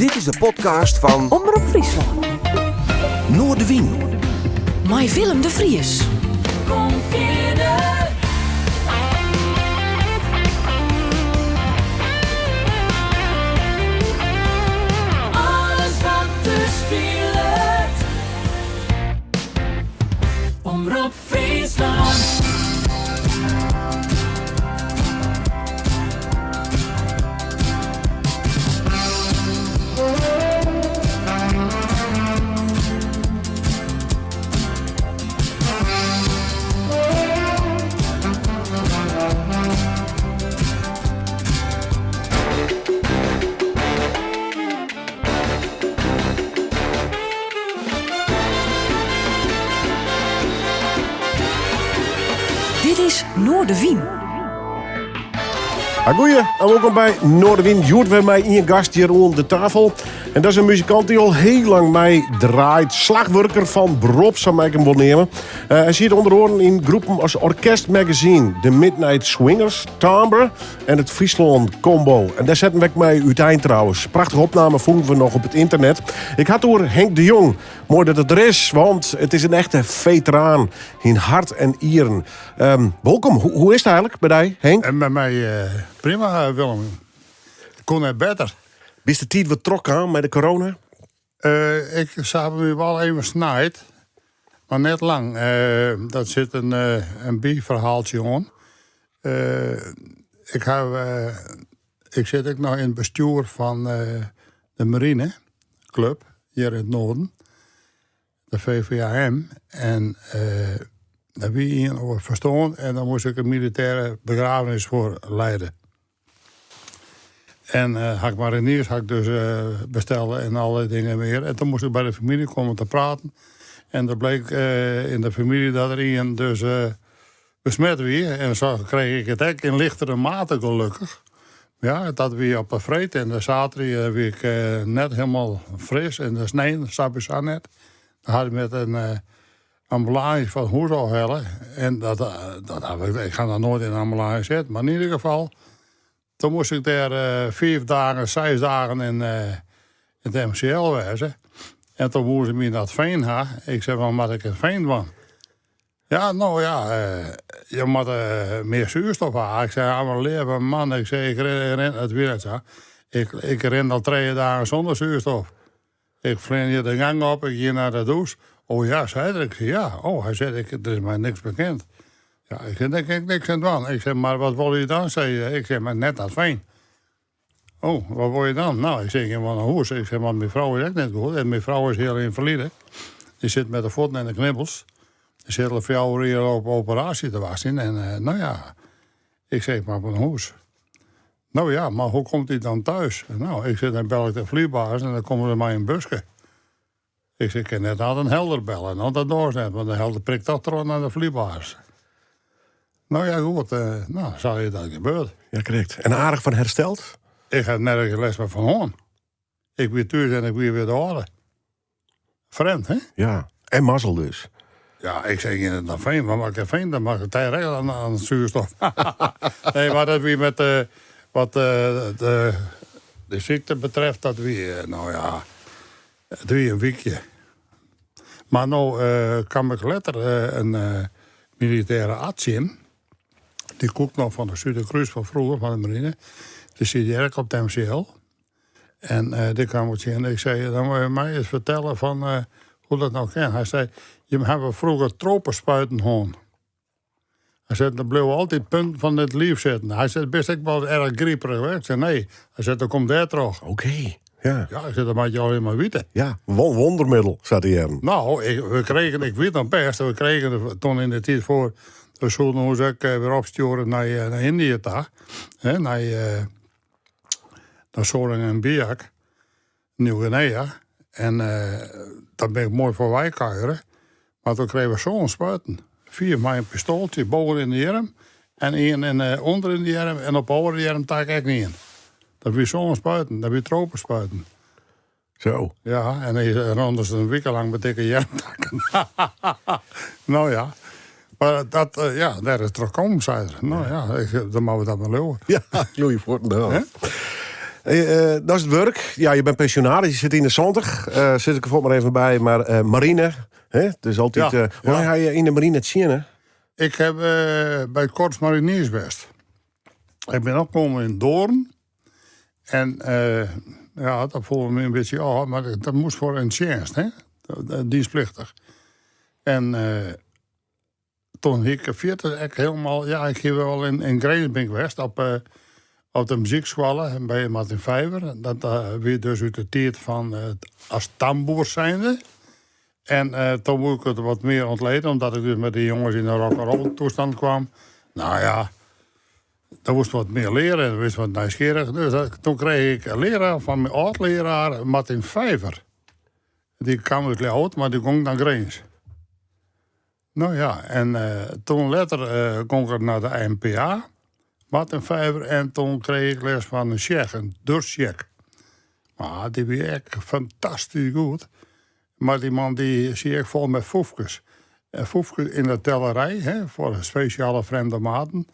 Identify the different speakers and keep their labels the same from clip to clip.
Speaker 1: Dit is de podcast fan
Speaker 2: Omrop Fryslân.
Speaker 1: Noardewyn.
Speaker 2: Mei Willem de Vries.
Speaker 3: Kom fierder. Alles wat der spilet. Omrop Fryslân.
Speaker 2: Dit is Noardewyn.
Speaker 4: Goeie en wolkom by Noardewyn. Hjoed wer mei ien gast hjir oan de tafel. En dat is in muzikant dy't al hiel lang mei draait. Slachwurker fan berop, sa mei ik him wol neame. Eh, hy siet ûnder oaren yn groepen as Orkest Magazine, The Midnight Swingers, Timbre En it Fryslân Combo. En dêr setten we ek mei útein trouwens. Prachtige opname fûnen we noch op it ynternet. Ik ha it oer Henk de Jong. Moai dat er der is, want it is in echte feteraan yn hart en ieren. Um, wolkom. Hoe, hoe is it eigenlik by dy, Henk?
Speaker 5: En by my eh, prima, eh, Willem. Koe net better.
Speaker 4: Bist de tiid wat trochkaam mei de corona?
Speaker 5: Eh, ik sa my wol even snijd, mar net lang. Eh, dat sit in, eh, in byferhaaltsje oan. Ik, haw, ik sit ek noch yn it bestjoer fan de Marine Club hjir yn it Noarden, de VVAM. En dêr wie ien oer ferstoarn en dan moast ik in militêre begrafenis foar liede. En uh, ha ik mariniers ha ik dus uh, besteld en alle dingen mear. En toen moast ik by de famylje komme te praten. En der bleek uh, yn de famylje dat der ien dus besmet wie. En sa kreech ik it ek yn lichtere mate gelokkich. Ja, dat wie op de freed en de saterdei wie ik net hielendal fris. En de snein sawiesa net. Dan ha ik met in ambulânse fan hûs ôfhelle. En dat, dat haw ik, ik ha noch noait yn in ambulânse sitten. Mar yn ieder gefal, toen moast ik dêr 5 dagen, 6 dagen yn it MCL wêze. En toen woene se my nei it Fean ha. Ik sei, wat moat ik yn it Fean dwaan? Ja, no ja, je moatte mear soerstof ha. Ik sei, ja, mar leave man, ik sei, ik rin, it wie net sa. Ik, ik rin al 3 dagen sûnder soerstof. Ik flean hjir de gang op, ik gean nei de dûs. Oh ja, sei er. Ik sei, ja. Oh, hy sei, ik, der is my niks bekend. Ja, ik sei, dêr kin ik niks oan dwaan. Ik sei, mar wat wolle je dan? Sei er. Ik sei, mar net nei it Fean. Oh, wat wolle je dan? No, ik sei, ik gean wol nei hûs. Ik sei, want myn frou is ek net goed. En myn frou is hiel ynfalide. Dy sit mei de fuotten en de knibbels. Dy sit al 4 jier op operaasje te wachtsjen. En no ja, ik sei, ik moat nei hûs. No ja, mar hoe komt hy dan thuis? No, ik sei, dan bel ik de fleanbasis en dan komme se mei in buske. Ik sei, ik kin net nei Den Helder belle, want dat doar se net, want Den Helder prikt toch troch nei de fleanbasis. No ja, goed, eh, no, sa is dat gebeurd.
Speaker 4: Ja, krekt. En aardich fan hersteld?
Speaker 5: Ik ha nergens lêst mear fan hân. Ik wie thús en ik wie wer de âlde. Frjemd, hè?
Speaker 4: Ja, en mazzel dus.
Speaker 5: Ja, ik sei yn it Fean, mar ik Fean, dan moat ik direkt oan, oan soerstof. Nee, mar dat wie met de, wat de, de, de sykte betreft, dat wie, eh, no ja, it wie in wykje. Mar no uh, kaam ik letter uh, in uh, militêre arts tsjin. Dy koe ik noch fan de Suderkrús fan froeger, fan de marine. Dy siet hjir ek op it MCL. En uh, dy kaam ik tsjin. Ik sei, dan moatte je my ris fertelle fan uh, hoe dat no kin. Hy sei, jimme hawwe froeger tropenspuiten hân. Hy sei, der bliuwe altyd punten fan it liif sitten. Hy sei, bist ek wol erch griperich? Ik sei, nee. Hy sei, dat komt dêrtroch.
Speaker 4: Oké, ja.
Speaker 5: Ja, ik sei, dat moatte je allegear mar witte.
Speaker 4: Ja, wondermiddel, sa te hearren.
Speaker 5: No, ik, we kregen, ik wit noch bêst, we kregen toen yn de tiid foar, we soene ús ek eh, wer opstjoere nei, nei Indië ta. Hè, nei, uh, nei Sorong en Biak, Nieuw-Guinea. En uh, daar bin ik moai foarby kuiere. Mar toen kregen we sa'n spuiten. Vier mei in pistoaltsje boven yn de earm. En ien in, uh, ûnder yn de earm. En op de oare earm tak ek ien. Dat wie sa'n spuiten. Dat wie tropenspuiten.
Speaker 4: Zo.
Speaker 5: Ja, en dan rûnen in wike lang mei dikke earmtakken. No ja. Mar dat, eh, ja, dêr is troch kommen, sei er. No ja, ik, dan moatte we dat mar leauwe.
Speaker 4: Ja, leau je fuortendaliks. Dat is it wurk. Ja, je bent pensionaris, je sit yn de 70. Sis ik der fuort mar even by. Mar marine, hè? Het is altyd.
Speaker 5: Ja,
Speaker 4: Hoe lang ha je yn de marine tsjinne?
Speaker 5: Ik ha by it Korps Mariniers west. Ik bin opkommen yn Doorn. En ja, dat foel my in bytsje ôf, mar dat moast foar in tsjinst, hè? Dienstplichtig. En Toen hie ik fierder ek hielendal, ja, ik hie wol yn Grins bin ik west op, op de muzykskoalle by Martin Vijver. Dat wie dus út de tiid fan as tamboer zijnde. En toen woe ik it wat mear ûntleden, omdat ik dus mei dy jonges yn de rock'n'roll toestand kwam. Nou ja, dan woest wat mear leare en wist wat nijsgjirrich. Dus toen kreeg ik in learaar fan myn âld-learaar Martin Vijver. Dy kaam út Ljouwert, mar dy gong nei Grins. No ja, en toen letter gong ik nei de NPA, Martin Vijver, en toen kreeg ik les fan in Tsjech, in Dursjek. Mar dy wie ek fantastysk goed. Mar dy man dy siet ek fol mei foefkes. En foefkes yn de tellerij, hè, foar spesjale frjemde maten.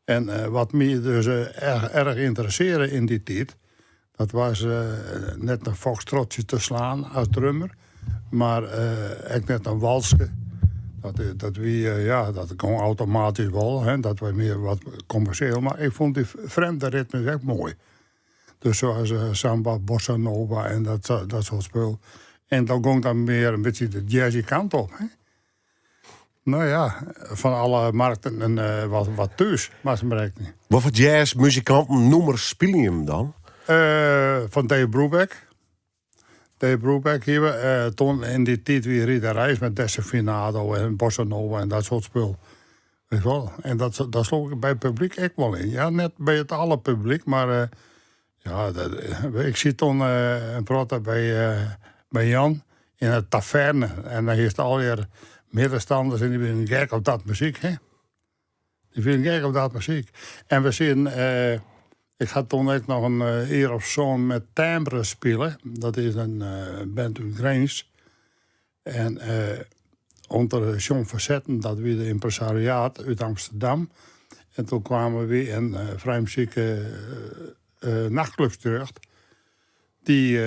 Speaker 5: En wat my dus erch ynteressearre yn dy tiid, dat was net in foxtrotje te slaan as drummer, mar ek net in walske. Dat wie, ja, dat gong automatysk wol, hè, dat wie mear wat kommersjeel, mar ik fûn dy frjemde ritmes ek moai. Dus sa as samba, bossa nova en dat soart spul. En dan gong dan mear in bytsje de jazzy kant op, hè. No ja, fan alle markten en wat thús, moatst mar rekkenje.
Speaker 4: Wat foar jazzmuzikanten nûmers spylje jim dan?
Speaker 5: Fan Dave Brubeck. Dave Brubeck hie we. Toen yn dy tiid wie Rita Reys mei Desafinado en Bossa Nova en dat soart spul. Weet wol. En dat sloech ik by it publyk ek wol yn. Ja, net by it alle publyk, mar ja, ik siet toen in protte by Jan yn de taverne. En dan hiest allegear middenstanders en dy wienen gek op dat muzyk, hè. Dy wienen gek op dat muzyk. En we sieten, ik ha toen ek noch in jier of sân met Timbre spile. Dat is in band út Grins. En ûnder John Verzetten, dat wie de ympressariaat út Amsterdam. En toen kwamen we yn frij-muzyk nachtklubs terjochte. Dy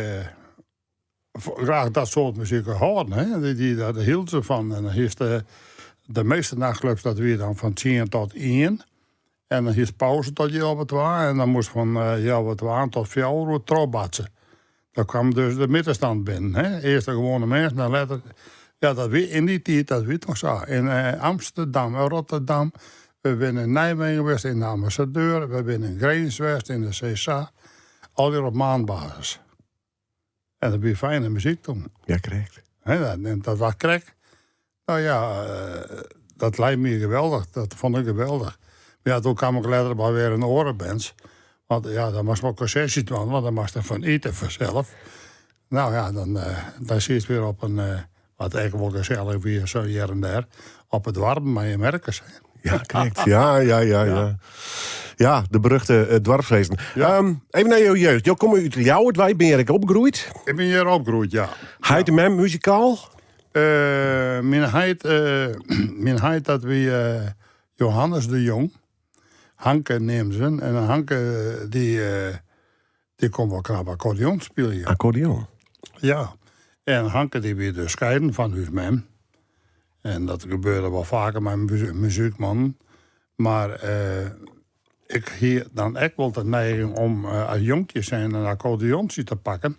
Speaker 5: graach dat soart muzyk hâlden. Hè. Dy, dêr hielden se fan. En dan hiest de measte nachtklubs, dat wie dan fan tsien tot ien. En dan hiest pauze tot healwei twa. En dan moast fan healwei twa tot fjouwer oer trochbatse. Dan kwam dus de middenstand binnen. Hè. Earst de gewoane minsken, dan letter. Ja, dat wie yn dy tiid, dat wie toch sa. Yn Amsterdam en Rotterdam. We binne yn Nijmegen west, yn de Ambassadeur. We binne yn Grins west, yn de CSA. Allegear op maandbasis. En dat wie fijne muzyk toen.
Speaker 4: Ja, krekt.
Speaker 5: Hè, dat was krekt. Nou ja, dat lijkt my geweldich. Dat fûn ik geweldich. Mar ja, toen kwam ik letter by wer in oare bands. Want ja, dan moast wol konsesje dwaan, want dan moast der fan ite fansels. Nou ja, dan sietst wer op in, wat ek wol gesellich wie, sa hjir en dêr, op 'e doarpen mei je merkes.
Speaker 4: Ja, krekt. Ja. Ja, de beruchte doarpsfeesten.
Speaker 5: Ja.
Speaker 4: Even nei jo jeugd. Jo komme út Ljouwert wei, bin hjir ek opgroeid?
Speaker 5: Ik bin hjir opgroeid, ja.
Speaker 4: Heit en mem muzikaal?
Speaker 5: Myn heit, dat wie Johannes de Jong. Hanke neamden se him. En Hanke dy kon wol knap akkordeon spylje.
Speaker 4: Akkordeon?
Speaker 5: Ja. En Hanke dy wie dus skeiden fan ús mem. En dat gebeurde wol faker mei muzykmannen. Mar ik hie dan ek wol de neiging om as jonkje zijn in akkordeontsje te pakken.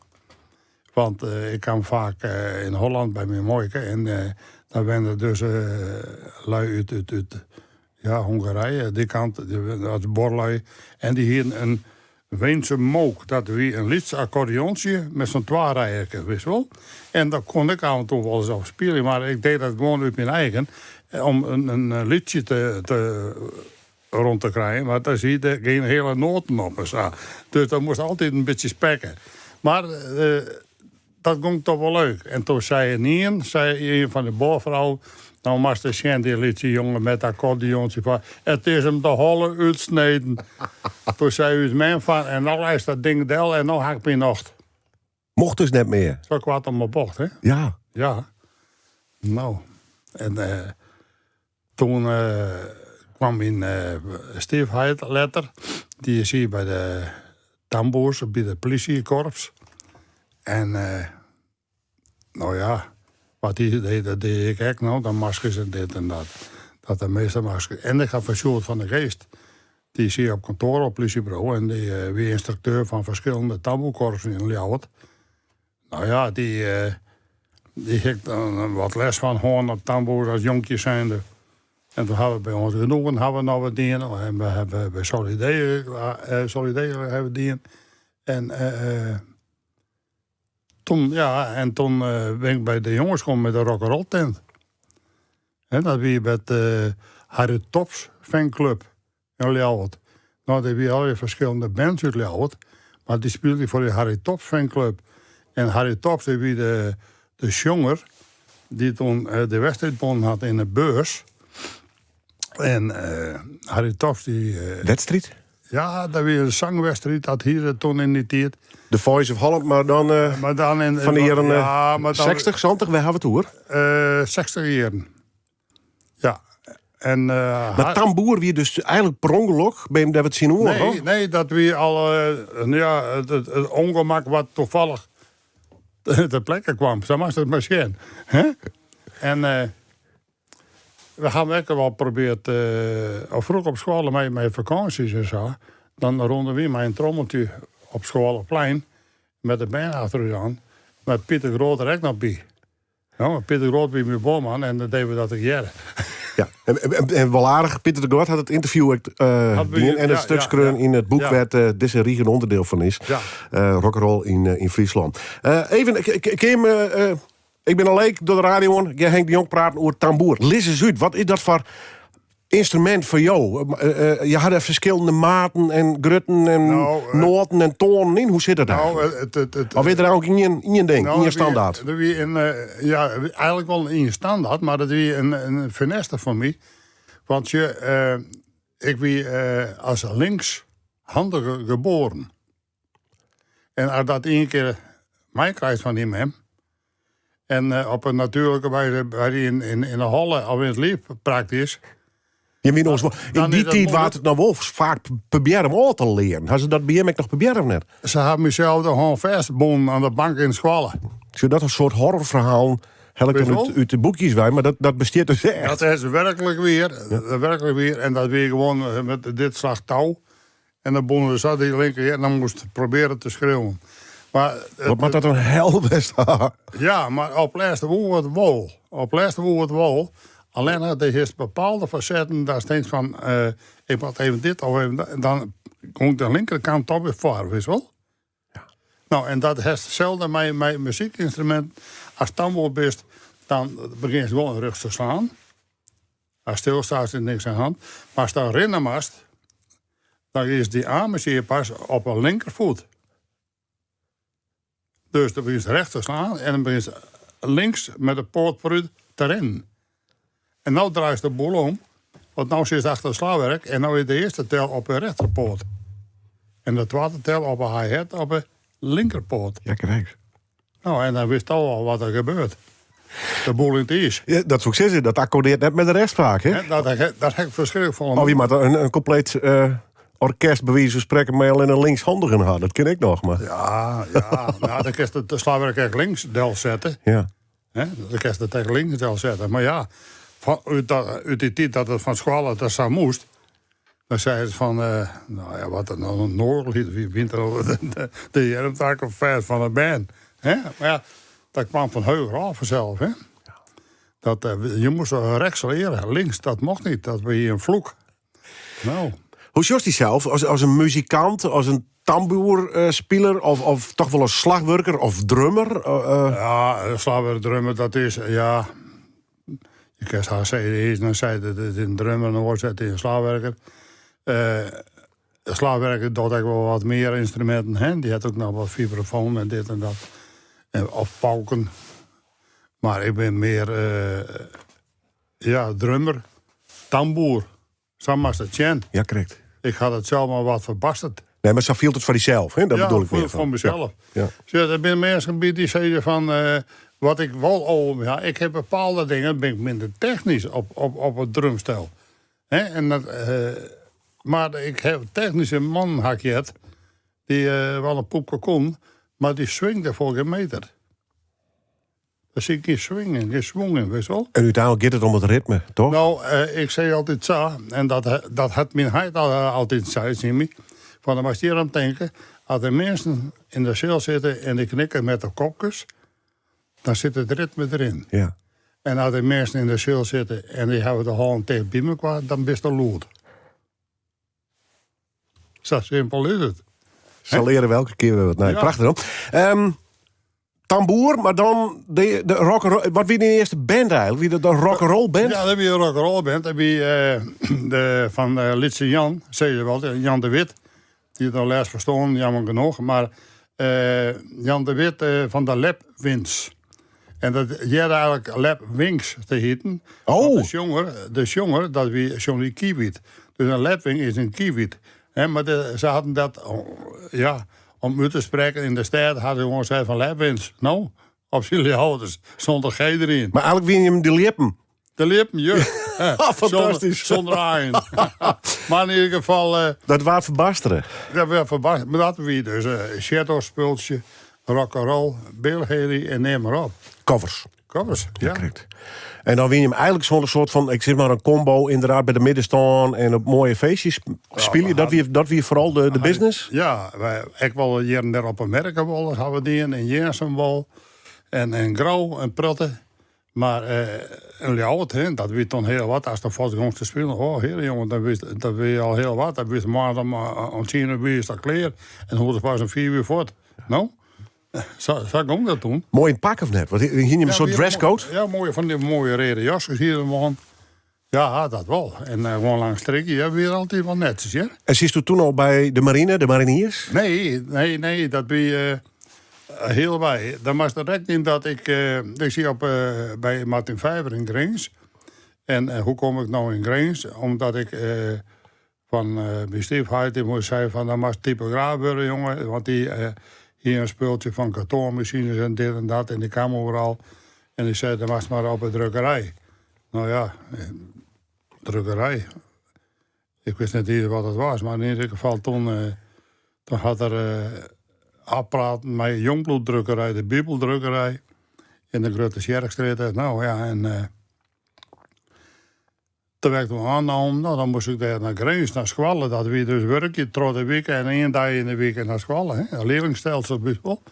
Speaker 5: Want ik kwam faak yn Hollân by myn muoike en dêr wenne dus lui út ja, Hongarije, dy kant, as buorlui. En dy hienen in Weense Moog, dat wie in lyts akkordeontsje mei sa'n twarijerke, witst wol. En dêr kon ik af en toe wolris op spylje, mar ik die dat gewoan út myn eigen, om in lietsje te rûn te krijen. Want dêr sieten gjin hiele noaten op en sa. Dus dat moast altyd in bytsje spekke. Mar dat gong toch wol leuk. En toen sei ien, sei ien fan de buorfrou, no moatst ris sjen, dy lytse jonge mei it akkordeontsje foar. It is him de holle útsneden. Toen sei ús mem fan, en no leist dat ding del en no ha ik myn nocht.
Speaker 4: Mocht dus net mear.
Speaker 5: Sa koart om 'e bocht, hè?
Speaker 4: Ja.
Speaker 5: Ja. No, en toen kwam myn styfheit letter, dy siet by de. Tamboers by de plysjekorps. En no ja, wat dy die, dat die ik ek no. Dan maskers en dit en dat. Dat de measte maskers. En ik ha fan Sjoerd van der Geest, dy siet op kantoar op plysjeburo en dy wie ynstrukteur fan ferskillende tamboerkorpsen yn Ljouwert. No ja, dy, dy ha ik dan wat les fan hân op tamboer as jonkje zijnde. En toen ha we by Ons Genoegen ha we noch wat dien. En we hawwe by Solidere, Solidere hawwe we dien. En toen, ja, en toen bin ik by de jonges kommen met de rock'n'roll tent. En dat wie by de Harry Tops fanclub in Ljouwert. No, der wie allegear ferskillende bands út Ljouwert, mar dy spylden foar de Harry Tops fanclub. En Harry Tops dy wie de, de sjonger dy't toen de wedstriid wûn hat yn de beurs. En Harry Tops dy...
Speaker 4: Wedstriid?
Speaker 5: Ja, dat wie in sangwedstriid, dat hiet it toen yn dy tiid.
Speaker 4: The Voice of Holland, mar dan,
Speaker 5: mar dan in,
Speaker 4: fan de jierren
Speaker 5: ja, mar dan,
Speaker 4: 60, 70, wêr ha we it oer?
Speaker 5: 60 jierren. Ja. En,
Speaker 4: Mar tamboer wie dus eigenlik per ûngelok by him dêr wat tsjinoer,
Speaker 5: Nee,
Speaker 4: hoor?
Speaker 5: nee, dat wie al ja, it ûngemak wat toevallig ter plekke kwam. Sa moatst it mar sjen. Hè? En we hawwe ek wol probearre, al froech op skoalle mei fakânsjes en sa, dan rûnen wy mei in trommeltsje op skoalleplein met de bern achter ús oan, mei Pieter Groot der ek noch by. No, mar Pieter Groot wie myn buorman en dat dienen we dat tegearre.
Speaker 4: Ja, en wol aardich, Pieter de Groot hat it ynterview ek dien en it stuk skreaun yn it boek wêr't dizze rige in ûnderdiel fan is.
Speaker 5: Ja.
Speaker 4: Rock'n'roll yn Fryslân. Even, kin ik bin in leek troch de radio oan, ik hear Henk de Jong praten oer tamboer. Lis ris út, wat is dat foar ynstrumint foar jo? Je ha der ferskillende maten en grutten en noaten en toanen yn. Hoe sit dat eigentlik? Of is der eigentlik ien ding, ien standaard?
Speaker 5: Der wie in, ja, eigenlik wol ien standaard, mar dat wie in fineste foar my. Want je, ik wie as linkshandige geboren. En as dat ien kear meikrijst fan dyn mem, en op in natuerlike wijze by dy yn de holle of yn it liif prakt is.
Speaker 4: Je wiene oars wol- yn dy tiid waard it noch wol faak probearre om ôf te learen. Ha se dat by jim ek noch probearre of net?
Speaker 5: Se hawwe mysels de hân fêstbûn oan de bank yn skoalle.
Speaker 4: Sjoch, dat in soart horrorferhalen hel ik dan út de boekjes wei, mar dat bestiet dus echt.
Speaker 5: Dat is werklik wier, werklik wier. En dat wie gewoan met dit slach tou. En dan bûnen we sa dy linker en dan moast probearje te skriuwen. Mar,
Speaker 4: Wat moat dat in hel west ha?
Speaker 5: Ja, mar op lêste woe it wol. Op lêste woe it wol. Allinne, der is bepaalde fasetten, dêr stean fan, ik moat even dit of even dat. En dan gong de linkerkant toch wer foar, witst wol?
Speaker 4: Ja.
Speaker 5: No, en dat hast itselde mei muzykynstrumint. Ast tamboer bist, dan begjinst wol rjochts te slaan. Ast stilstaast is niks oan de hand. Mar ast dan rinne moatst, dan is dy aarmen sil je pas op 'e linkerfoet. Dus dan begjinst rechts te slaan en dan begjinst links met de poat foarút te rinnen. En no draaist de boel om, want no sitst achter it slachwurk en no is de earste tel op 'e rechterpoat. En de twadde tel op 'e hi-hat op 'e linkerpoat.
Speaker 4: Ja, krekt.
Speaker 5: No, en dan witst al wat der gebeurt. De boel yn it iis.
Speaker 4: Ja, dat soe ik sizze, dat akkordearret net mei de rest faak, hè?
Speaker 5: Dat dat ha ik ferskriklik folle.
Speaker 4: Of je moatte in kompleet orkest by wize fan sprekken mei allinne linkshandigen ha. Dat kin ek noch, mar.
Speaker 5: Ja, ja. No, dan kinst it slachwurk ek links delsette.
Speaker 4: Ja.
Speaker 5: Hè? Dan kinst it ek links delsette. Mar ja, út dy tiid dat it fan skoalle dat sa moast, dan sei se fan, no ja, wat in noargel hiet, wie bynt de de earmtakken fêst fan de bern. Hè? Mar ja, dat kwam fan heger ôf fansels. Hè? Dat, je moast rechts leare, links dat mocht niet, dat wie in floek. No.
Speaker 4: Hoe sjochst dysels? As in muzikant, as in tamboerspiler of toch wol as slachwurker of drummer?
Speaker 5: Ja, slachwurker, drummer, dat is, ja... Je kinst hast sizze, de earste dan seit it is in drummer, de oar seit it is in slachwurker. De slachwurker docht ek wol wat mear ynstruminten, hè. Dy hat ek noch wat fibrafoon en dit en dat. Of pauken. Mar ik bin mear, ja, drummer, tamboer. Sa moatst it sjen.
Speaker 4: Ja, krekt.
Speaker 5: Ik ha it sels mar wat ferbasterd.
Speaker 4: Nee, mar sa fielt it foar dysels, hè? Dat
Speaker 5: ja,
Speaker 4: bedoel ik mear.
Speaker 5: foar mysels.
Speaker 4: Ja.
Speaker 5: Sjoch, der binne minsken by dy sizze fan, wat ik wol al, ja, ik ha bepaalde dingen, bin ik minder technysk op it drumstel. Hè, en dat, mar ik ha technyske mannen ha ik heard. Dy't wol in poepke kon, mar dy swingde foar gjin meter. Der sit gjin swing yn, gjin swong yn, witst wol.
Speaker 4: En úteinlik giet it om it ritme, toch?
Speaker 5: No, ik sei altyd sa, en dat, dat hat myn heit altyd sein tsjin my, fan dan moatst hjir om tinke, as de minsken yn de seal sitte en dy knikke met de kopkes, dan sit it ritme deryn.
Speaker 4: Ja.
Speaker 5: En as de minsken yn de seal sitte en dy hawwe de hân ticht by mekoar, dan bist te lûd. Sa simpel is it.
Speaker 4: Sa leare we elke kear wer wat nij.
Speaker 5: Ja.
Speaker 4: Prachtich dan. Tamboer, mar dan de, de rock and roll. Wat wie dyn earste band eigentlik? Wie dat de rock and roll band?
Speaker 5: Ja, dat wie een rock'n'roll band. Dat wie de, fan Lytse Jan, sei je wel, Jan de Wit. Dy is no lêst ferstoarn, jammer genoch. Mar Jan de Wit fan de Lapwins. En dat hearde eigentlik Lap Wings te hiten.
Speaker 4: Oh.
Speaker 5: Want de sjonger, dat wie Johnny Kiewiet. Dus in lapwing is in kiewiet. Hè, mar de, se hadden dat, ja, om út te sprekken yn de stêd, hadden se gewoan sein fan Lapwins. No, op syn Ljouwerters, sûnder G deryn.
Speaker 4: Mar eigentlik wiene jim de ljippen.
Speaker 5: De ljippen, juist.
Speaker 4: Fantastysk.
Speaker 5: Sûnder aaien. Mar yn ieder gefal...
Speaker 4: Dat waard ferbastere.
Speaker 5: Dat waard ferbastere. Mar dat wie dus in shadow-spultsje, rock'n'roll, Bill Haley en neam mar op.
Speaker 4: Covers.
Speaker 5: Covers, ja.
Speaker 4: Krekt. En dan wiene jim eigentlik zo'n soart fan, ik sis mar in combo inderdaad by de middenstân en op moaie feestjes spylje. Dat wie foaral de business?
Speaker 5: Ja, wy, ek wol jierren dêr op 'e merke wol, ha we dien, in Jirnsum wol en in Grou in protte. Mar in Ljouwert, hè, dat wie toen hiel wat. Ast dan fuort gongst te spyljen, oh heare jonge, dat wie, dat wie al hiel wat. Dat wist moarns om tsien uur wie al klear en hoechde pas om 4 uur fuort. No, sa gong dat toen.
Speaker 4: Moai yn pak of net? Want hiene jim in soart dresscode?
Speaker 5: Ja, moaie, fan dy moaie reade jaskes hiene we oan. Ja, dat wol. En gewoan lang strikje, ja, wie altyd wol netsjes, hear.
Speaker 4: En sietsto toen al by de marine, de mariniers?
Speaker 5: Nee, nee, nee, dat wie hiel wei. Dan moatst rekkenje dat ik, ik siet op, by Martin Vijver yn Grins. En hoe kom ik no yn Grins? Omdat ik fan myn styfheit, dy moast sei fan dan moatst typograaf wurde, jonge. Want dy hie in spultsje fan katoanmasines en dit en dat en dy kaam oeral. En dy sei, dan moatst mar op de drukkerij. No ja, drukkerij. Ik wist net iens wat it was, mar yn ieder gefal toen, toen hat er ôfpraten mei Jongbloeddrukkerij, de Bibeldrukkerij, yn de Grutte Tsjerkstrjitte. No ja, en toen werd ik toen oannommen. No, dan moast ik dêr nei Grins, nei skoalle. Dat wie dus wurkje troch de wike en ien dei yn de wike nei skoalle. Hè? In learlingstelsel, witst wol.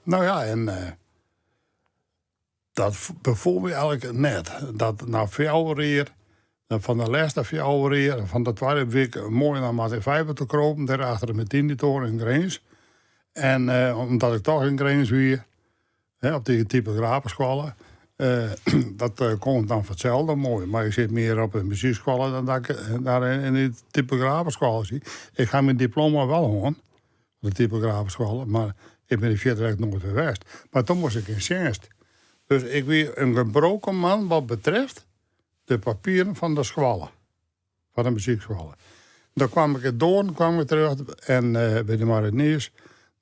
Speaker 5: No ja, en dat befoel my eigentlik net. Dat nei 4 jier, fan de lêste 4 jier, fan de twadde wike moai nei Martin Vijver te kropen, dêr achter de Martinitoren yn Grins. En omdat ik toch yn Grins wie, hè, op dy typografeskoalle, dat komt dan foar moai. Mar ik sit mear op de muzykskoalle dan dat ik daar yn dy typografeskoalle sit. Ik ha myn diploma wol hân, de typografeskoalle, mar ik bin der fierder ek noait wer west. Mar toen moast ik yn tsjinst. Dus ik wie in gebroken man wat betreft de papieren fan de skoalle, fan de muzykskoalle. Dan kwam ik in Doorn, kwam ik terug en by de mariniers.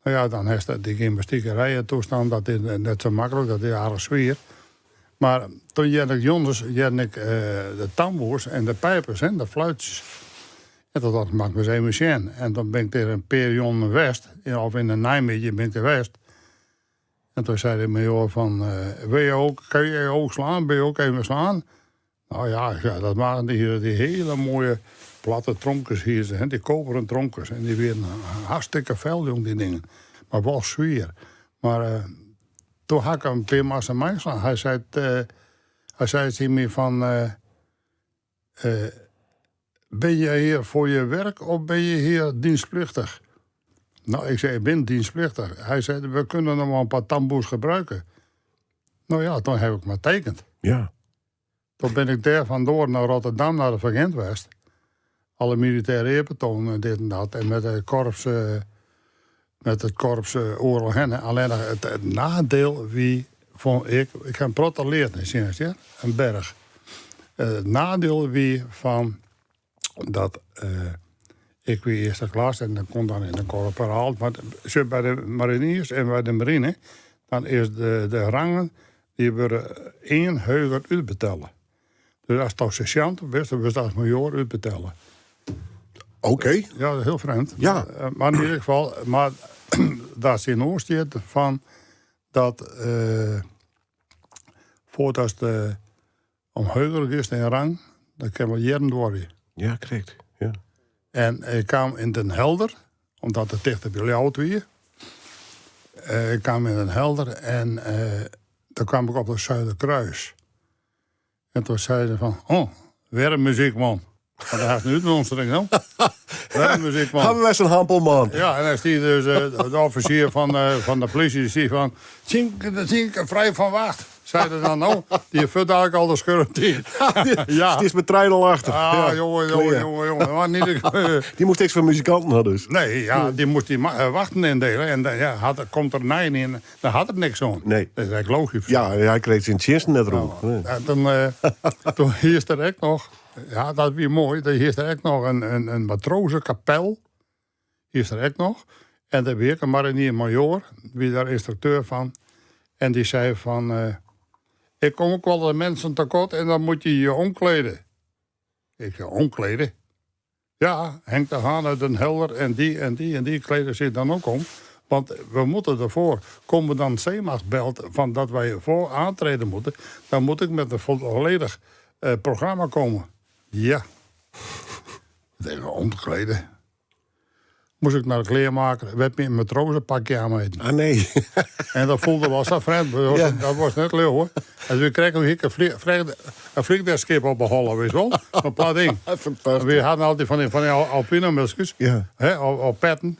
Speaker 5: No ja, dan hast dy gymnastikerij en toestand, dat is net sa maklik, dat is aardich swier. Mar toen hearde ik jûns hearde ik de tamboers en de pijpers, hè, de fluitsjes. En toen dacht ik, moat ik ris even sjen. En dan bin ik dêr in pear jûnen west, of yn de neimiddei bin ik der west. En toen sei de majoar fan, wil je ook, kun je ook slaan, wil je ook even slaan? Nou ja, ik zei, dat waren die hele mooie platte tromkes hier, hè, die koperen tromkes. En die werden hartstikke fel, jong, die dingen. Mar wol swier. Mar toen ha ik in pear massen meislaan. Hy sei tsjin my fan, ben je hier voor je werk of ben je hier dienstplichtig? Nou, ik zei, ik ben dienstplichtig. Hij zei, we kunnen nog wel een paar tamboers gebruiken. Nou ja, toen heb ik maar tekend. Toen ben ik daar vandoor naar Rotterdam, naar de Van Gent west. Alle militaire eerbetoon en dit en dat. En met het korps, met het korps oorlog heen. Alleen het nadeel wie vond ik... Ik heb een protte leerd in Sint, ja? Een berg. Het nadeel wie van dat ik wie eerste klas en dan kon dan in een korporaal. Maar zo bij de mariniers en bij de marine, dan is de rangen die worden 1 heuger uitbetalen. Dus als het sergeant bent, dan word je als majoor uitbetalen.
Speaker 4: Oké.
Speaker 5: Ja, heel vreemd.
Speaker 4: Ja.
Speaker 5: Maar in ieder geval, maar daar tsjinoer stiet fan dat foardatst omheger giest yn rang, dat kin wol jierren duorje.
Speaker 4: Ja, krekt. Ja.
Speaker 5: En ik kaam yn Den Helder, omdat it tichter by Ljouwert wie. Ik kaam yn Den Helder en doe kaam ik op it Zuiderkruis. En toen sei se fan, oh, wer in muzykman. Want dêr hast in útmonstering, no. Wer in muzykman.
Speaker 4: Hawwe wy sa'n hampelman.
Speaker 5: Ja, en dan stie dus de offisier fan de polysje, dy sei fan, Tsjinke, Tsjinke, frij fan wacht. Sei er dan no, dy fut eigenlijk al de skurf Ja.
Speaker 4: Stiest met trein al achter.
Speaker 5: Ah,
Speaker 4: Ja,
Speaker 5: jongen, jongen,
Speaker 4: klear.
Speaker 5: jongen, jongen. Maar niet,
Speaker 4: Dy moast niks foar muzikanten ha dus.
Speaker 5: nee, ja, dy moast dy wachten yndelen. En dan, ja, komt der nij yn, dan hat er niks oan.
Speaker 4: Nee.
Speaker 5: Dat is eigenlijk logisch.
Speaker 4: Ja, hy kreeg syn tsjinsten net rûn. Nee.
Speaker 5: Ja, toen hiest der ek noch, ja, dat wie moai, dêr hiest der ek noch in matroazenkapel. Hiest der ek noch. En dêr wie ek in marinier majoar, wie dêr ynstrukteur fan. En dy sei fan, ik kom ek wol de mensen tekort en dan moet je je omkleden. Ik sei, omkleden? Ja, Henk de Haan uit Den Helder en dy en dy en dy kleden sich dan ook om. Want we moeten ervoor. Commandant Zeemacht belt van dat wij voor aantreden moeten. Dan moet ik met een volledig programma komen. Ja. Ik omkleden. Moest ik naar de kleermaker, werd me een matrozenpakje aanmeten.
Speaker 4: Ah, nee.
Speaker 5: En dat voelde wel zo vreemd. Dat was net leuk, hoor. En we kregen hier een vliegdekschip op de holle, weet je wel? Een plat ding.
Speaker 4: Fantastisch.
Speaker 5: We hadden altijd van die alpine mutsjes, hè, op petten.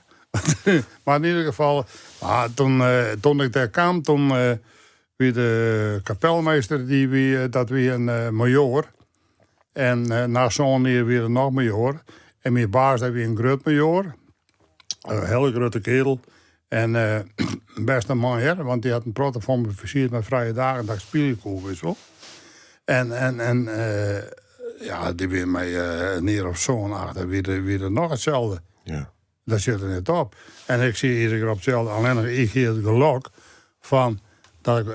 Speaker 5: Maar in ieder geval, maar toen ik daar kwam, toen wie de kapelmeester, die wie dat wie een majoor. En na zo'n jaar weer nog majoor. En mijn baas, dat wie een groot majoor. Een hele grote kerel. En best een man, hè, want die had een protte van me versierd met vrije dagen dat ik spelen kon, weet je wel. En ja, die weer mij neer op zo'n achter, weer er nog hetzelfde. Dat zit er net op. En ik zie iedere keer op hetzelfde. Alleen nog, ik hier het geluk van dat ik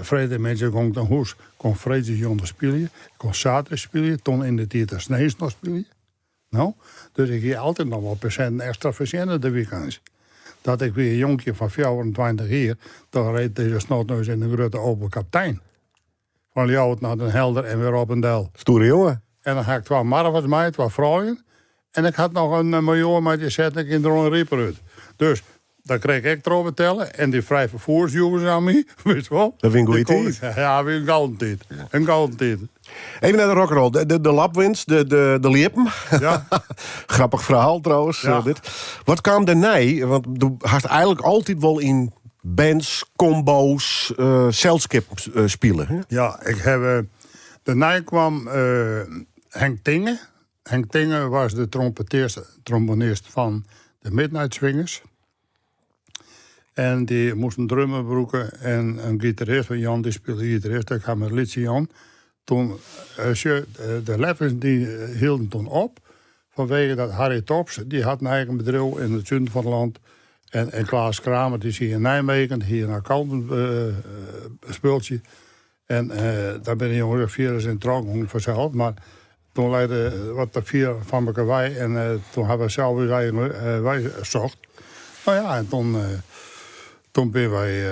Speaker 5: vrede mensen kon naar huis, kon vrede zonder spelen, ik kon zaterdag spelen, toen in de tijd de sneeuw nog spelen. Nou, dus ik hier altijd nog wel procent extra verzinnen de weekends. Dat ik weer een jonkje van 24 jaar, dan reed deze snotneus in de grote open kaptein. Van Ljouwert naar Den Helder en weer op een del.
Speaker 4: Stoere jongen.
Speaker 5: En dan had ik 2 marvers mee, 2 vrouwen. En ik had nog een majoor met die zet ik in de Ron Rieper uit. Dus dan kreeg ik erop tellen. En die vrij vervoersjongens aan mij, weet je wel.
Speaker 4: Dat vind ik een
Speaker 5: Die
Speaker 4: goeie
Speaker 5: kon
Speaker 4: tijd.
Speaker 5: Ja, weer een gouden tijd. Een gouden tijd.
Speaker 4: Even naar de rock'n'roll. De Lapwinds, de Liepen. Grappig verhaal trouwens, dit. Wat kwam daarna? Want du hast eigenlijk altijd wel in bands, combo's, zeilskip spelen. Hè?
Speaker 5: Ja, ik heb, daarna kwam Henk Tinge. Henk Tinge was de trombonist van de Midnight Swingers. En die moest een drummer broeken en een gitarist. Want Jan die speelde gitarist. Ik had met Litsie Jan. Toen de Leffens die hielden toen op. Vanwege dat Harry Tops, die had een eigen bedrijf in het zuiden van het land. En Klaas Kramer, die is hier in Nijmegen, hier een accountant speeltje. En daar ben ik jongens vier eens in dronken vanzelf. Maar toen leidde wat de vier van elkaar wij. En toen hebben we zelf eens eigen wij gezocht. Nou ja, en toen ben wij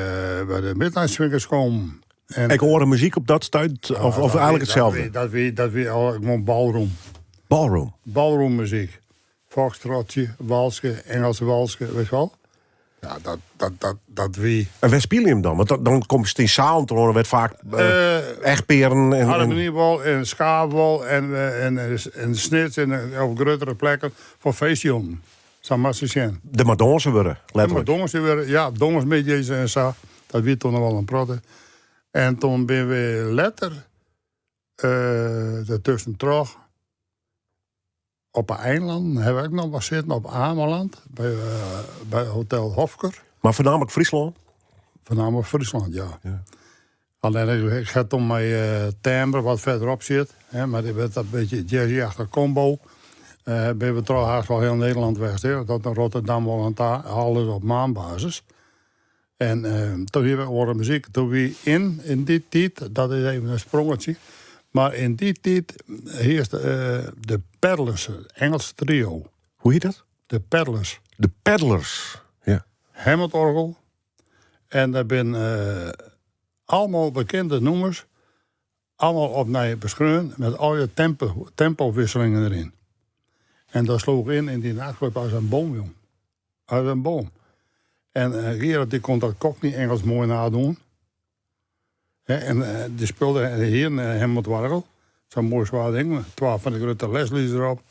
Speaker 5: bij de Midnight Swingers gekomen. En
Speaker 4: Ik hoorde muziek op dat stuit,
Speaker 5: Ja,
Speaker 4: of
Speaker 5: dat
Speaker 4: eigenlijk hetzelfde?
Speaker 5: dat wie al, gewoon ballroom.
Speaker 4: Ballroom?
Speaker 5: Ballroom muziek. Foxtrotje, walsje, Engelse walsje, weet je wel? Ja, dat wie...
Speaker 4: En waar speel je hem dan? Want dan komt het in zaal te horen, werd vaak echtperen en
Speaker 5: Harmoniebal en schaafbal en snits en op grotere plekken voor feestjongen. Zou maar zo zijn.
Speaker 4: De Madonze worden, letterlijk.
Speaker 5: De Madonze worden, ja, dons met jezus en zo. Dat wie toen nog wel een protte. En toen ben we later ertussen terug op een eiland heb ik nog wat zitten, op Ameland, bij Hotel Hofker.
Speaker 4: Maar voornamelijk Friesland?
Speaker 5: Voornamelijk Friesland, ja. Alleen ik ga toen mijn timbre wat verderop zit, hè, maar die werd dat beetje jazzy-achtige combo. Ben we trouwens haast wel heel Nederland weg, hè, dat naar Rotterdam wel en daar, alles op maanbasis. En toen hebben we horen muziek. Toen we in die tijd, dat is even een sprongetje, maar in die tijd heerste de Peddlers, Engels trio.
Speaker 4: Hoe hjit dat?
Speaker 5: De Peddlers.
Speaker 4: De Peddlers, ja.
Speaker 5: Hammondorgel. En dat binne allemaal bekende nûmers. Allemaal opnij beskreaun met alle tempo, tempowisselingen deryn. En dat sloech yn yn dy nachtclub as in bom, jong. As in bom. En Gerard die kon dat Cockney Engels moai nadoen. En dy spulde hie in Hammond-oargel. Sa'n moai swaar ding. Twa fan de grutte Leslies derop.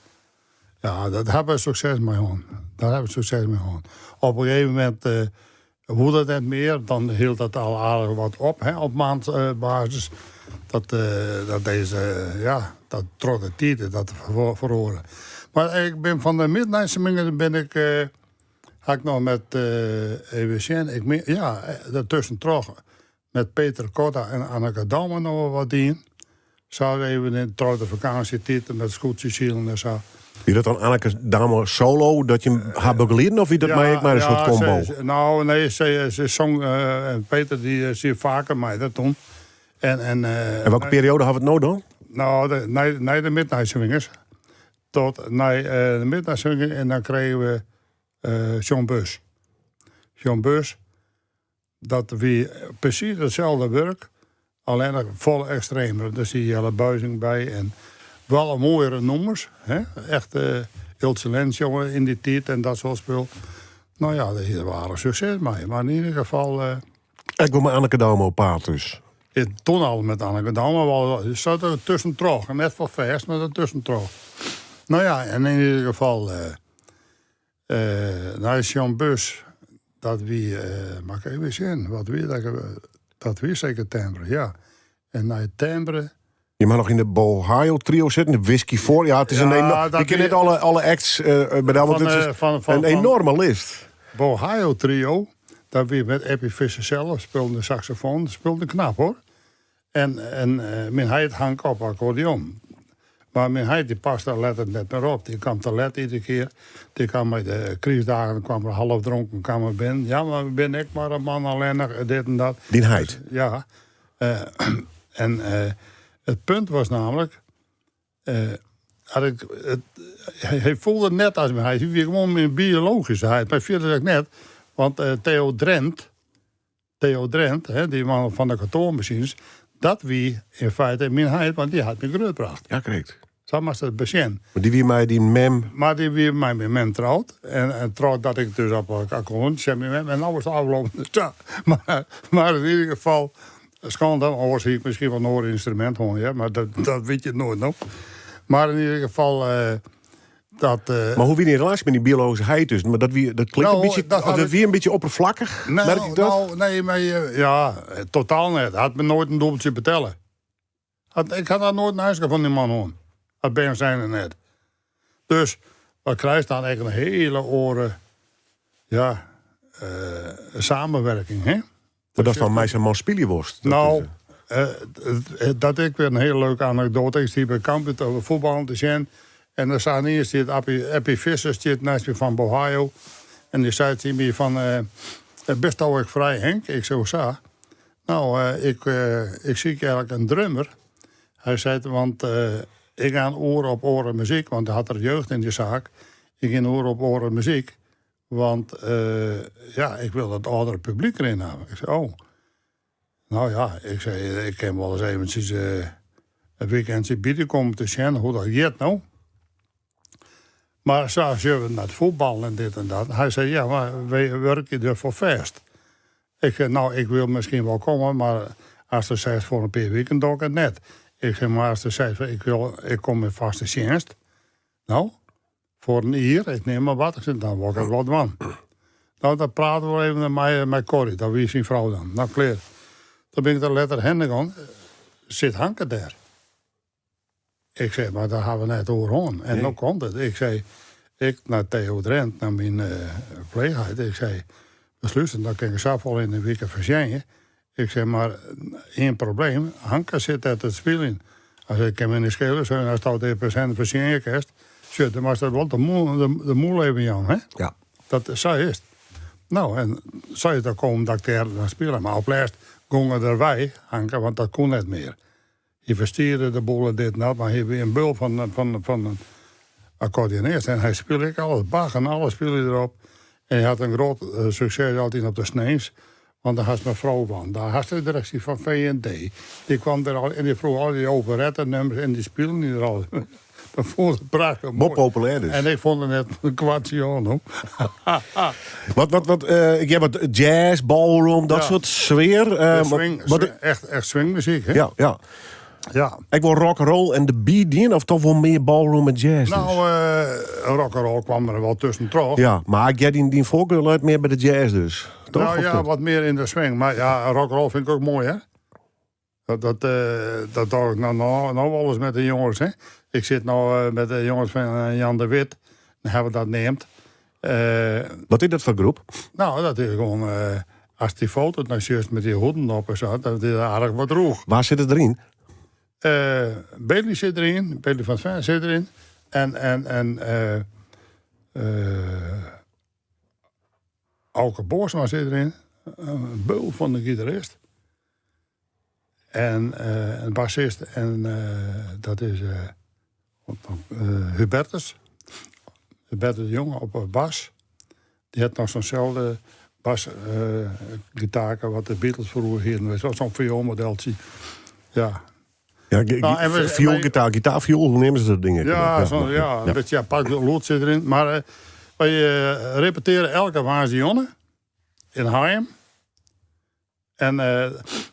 Speaker 5: Ja, dat hawwe we sukses mei hân. Daar hawwe we sukses mei hân. Op in gegeven momint woe dat net mear. Dan hield dat al aardich wat op, hè, op maandbasis. Dat, dat deze, ja, dat troch de tiid dat feroare. Mar ik bin fan de Midnight Swingers bin ik, ha ik noch met, even sjen, ik mien, ja, dertussentroch met Peter Kotta en Anneke Douma noch wol wat dien. Sa even in troch de fakânsjetiid met skûtsjesilen en sa.
Speaker 4: Wie dat dan Anneke Douma solo, dat je har begelieden, of wie dat mei ek mei in soart combo?
Speaker 5: Se, nou, nee, se, se song, en Peter die sie faker mei dat toen. En, en,
Speaker 4: En welke periode hawwe we it no dan?
Speaker 5: Nou, de, nei, nei de Midnight Swingers. Tot nei de Midnight Swingers en dan kregen we John Bus. John Bus, dat wie presys itselde wurk, allinnich folle ekstremer. Dêr siet Jelle Buizing by en wol moaiere nûmers. Hè? Echt Ilse Lens jonge yn dy tiid en dat soart spul. Nou ja, dêr hie er aardich sukses mei. Mar yn ieder gefal.
Speaker 4: Ek wol mei Anneke Douma op paad dus?
Speaker 5: Toen al met Anneke Douma, wol sat er tuskentroch. Net foar fêst, mar der tuskentroch. Nou ja, en yn ieder gefal. Nei John Bus, dat wie, moat ik even sjen, wat wie dat? Dat wie seker Timbre, ja. En nei Timbre.
Speaker 4: Je moat noch yn de Bohio trio sitten, de Whisky 4. Ja, it is in enorm, je kinne net alle, alle acts bedelje, want it is in enorme list.
Speaker 5: Bohio trio, dat wie met Eppie Visser sels, spulde de saxofoon, spulde knap hoor. En, en myn heit Hank op akkordeon. Mar myn heit dy paste letter net mear op. Dy kaam te let iedere kear. Dy kaam mei de krystdagen kwam er half dronken kwam er binnen. Ja, mar bin ik mar in man allinnich, dit en dat.
Speaker 4: Dyn heit?
Speaker 5: Ja. En it punt was namelijk, had ik, it, hy foelde net as myn heit. Hy wie gewoan myn biologyske heit. Mar fierder ek net. Want Theo Drent, Theo Drent, hè, dy man fan de kantoarmasines, dat wie yn feite myn heit, want dy hat my grutbrocht.
Speaker 4: Ja, krekt.
Speaker 5: Sa moatst it besjen.
Speaker 4: Mar dy wie mei dyn mem?
Speaker 5: Mar dy wie mei myn mem troud. En, en trochdat ik dus op akkoardeon sei myn mem, en no is it ôflopen. Sa. Mar, mar yn ieder gefal, skande, oars hie ik miskien wol in oar ynstrumint hân, ja, mar dat, dat wit je noait no. Mar yn ieder gefal, Dat,
Speaker 4: Mar hoe wie dyn relaasje mei dyn biologyske heit dus? Mar dat wie, dat klinkt
Speaker 5: Nou,
Speaker 4: in bytsje,
Speaker 5: dat
Speaker 4: of
Speaker 5: had
Speaker 4: dat
Speaker 5: ik-
Speaker 4: wie in bytsje oppervlakkich,
Speaker 5: Nou,
Speaker 4: merk ik dat?
Speaker 5: Nou, nee, maar ja, totaal net. Hat my noait in dûbeltsje betelle. Hat, ik ha dat noait in eiske fan dy man hân. As bern zijnde net. Dus, wat krijst dan ek in hiele oare, ja, samenwerking, hè?
Speaker 4: Mar datst dan mei sa'n man spylje wolst? Dat
Speaker 5: Nou,
Speaker 4: is,
Speaker 5: dat ek wer in hiele leuke anekdoate. Ik stie by Cambuur te fuotballen te sjen. En der staan iens stiet Appie, Appie Visser stiet neist my fan Bohio. En dy sei tsjin my fan, bisto ek frij Henk? Ik sei, sa? Nou, ik, ik siek eigentlik in drummer. Hy seit, want ik gean oer op oare muzyk, want hy hat der jeugd yn dy saak. Ik gean oer op oare muzyk. Want ja, ik wil dat âldere publyk deryn hawwe. Ik sei, oh. Nou ja, ik sei, ik kin wolris eventsjes in weekendje by dy komme te sjen hoe't dat giet no. Mar sa sjogge we nei it fuotballen en dit en dat. Hy sei, ja, mar wy wurkje der foar fêst. Ik sei, nou, ik wil miskien wol komme, mar as do seist foar in pear wiken, doch ik it net. Ik sei, mar as do seist, ik wil, ik kom yn fêste tsjinst. No, foar in jier, ik neam mar wat, ik sei, dan wol ik it wol dwaan. No, dan prate we even mei, mei Corrie, dat wie syn frou dan. No, klear. Dan bin ik der letter hinne gien, sit Hanke dêr. Ik sei, mar dêr ha we net oer hân. En no komt it. Ik sei, ik nei Theo Drent, nei myn pleechheit, ik sei, beslústen, dan kin ik safolle yn de wike fersjenje. Ik sei, mar ien probleem, Hanke sit dêr te spyljen. Hy sei, kin my net skele, sei, asto dit persint fersjenje kinst, sjoch, dan moatst dat wol de moel, de, de moel even jaan, hè?
Speaker 1: Ja.
Speaker 5: Dat, sa is it. No, en sa is dat kommen dat ik dêr dan spile. Mar op lêst gong er derwei, Hanke, want dat koe net mear. Hy ferstierde de boel en dit en dat, mar hy wie in bul fan, fan, fan in Akkordeonist. En hy spile ek alles, Bach en alles spile hy derop. En hy hat in grot sukses altyd op de sneins. Want dêr hast mefrou Wanda, hast de direksje fan VND. Dy kwam der al en dy froech al dy operettenummers en dy spilen dy der al. Dat fûn se prachtich moai.
Speaker 4: Wol populêr dus.
Speaker 5: En ik fûn der net in kwartsje oan. Ho.
Speaker 4: Wat, wat, wat, ik hear wat jazz, ballroom, dat
Speaker 5: Ja.
Speaker 4: soart sfear.
Speaker 5: Ja, swing,
Speaker 4: wat,
Speaker 5: swing, echt, echt swingmuzyk, hè?
Speaker 4: ja, ja.
Speaker 5: Ja.
Speaker 4: Ek wol rock and roll en de beat dien, of toch wol mear ballroom en jazz? dus?
Speaker 5: Nou, rock and roll kwam der wol tuskentroch.
Speaker 4: Ja, mar ik hear dyn, dyn foarkar leit mear by de jazz dus. Toch?
Speaker 5: Nou
Speaker 4: Of
Speaker 5: ja,
Speaker 4: net?
Speaker 5: wat mear yn de swing. Mar ja, rock and roll fyn ik ek moai, hè? Dat, dat, dat doch ik no, no, no wolris mei de jonges, hè? Ik sit no mei de jonges fan Jan de Wit, dan hawwe we dat neamd.
Speaker 4: Wat is dat foar groep?
Speaker 5: Nou, dat is gewoan, ast dy foto no sjochst mei dy hoeden op en sa, dat is aardich wat rûch.
Speaker 4: Wa sit deryn?
Speaker 5: Bailey sit deryn, Bailey van Ven sit deryn. En, en, en Auke Boorsma sit deryn, in beul fan de gitarist. En in bassist, en dat is Hubertus. Hubertus de Jong op bas. Dy hat noch sa'n selde basgitaarke wat de Beatles froeger hienen. Sa'n vioolmodeltsje. Ja.
Speaker 4: Ja,
Speaker 5: Nou, en we-
Speaker 4: vioolgitaar, gitaarviool, hoe neame se dat ding?
Speaker 5: Ja, zo, ja, een bytsje apart lûd sit deryn. Mar wy repetearje elke woansdeitejûn yn Hijum. En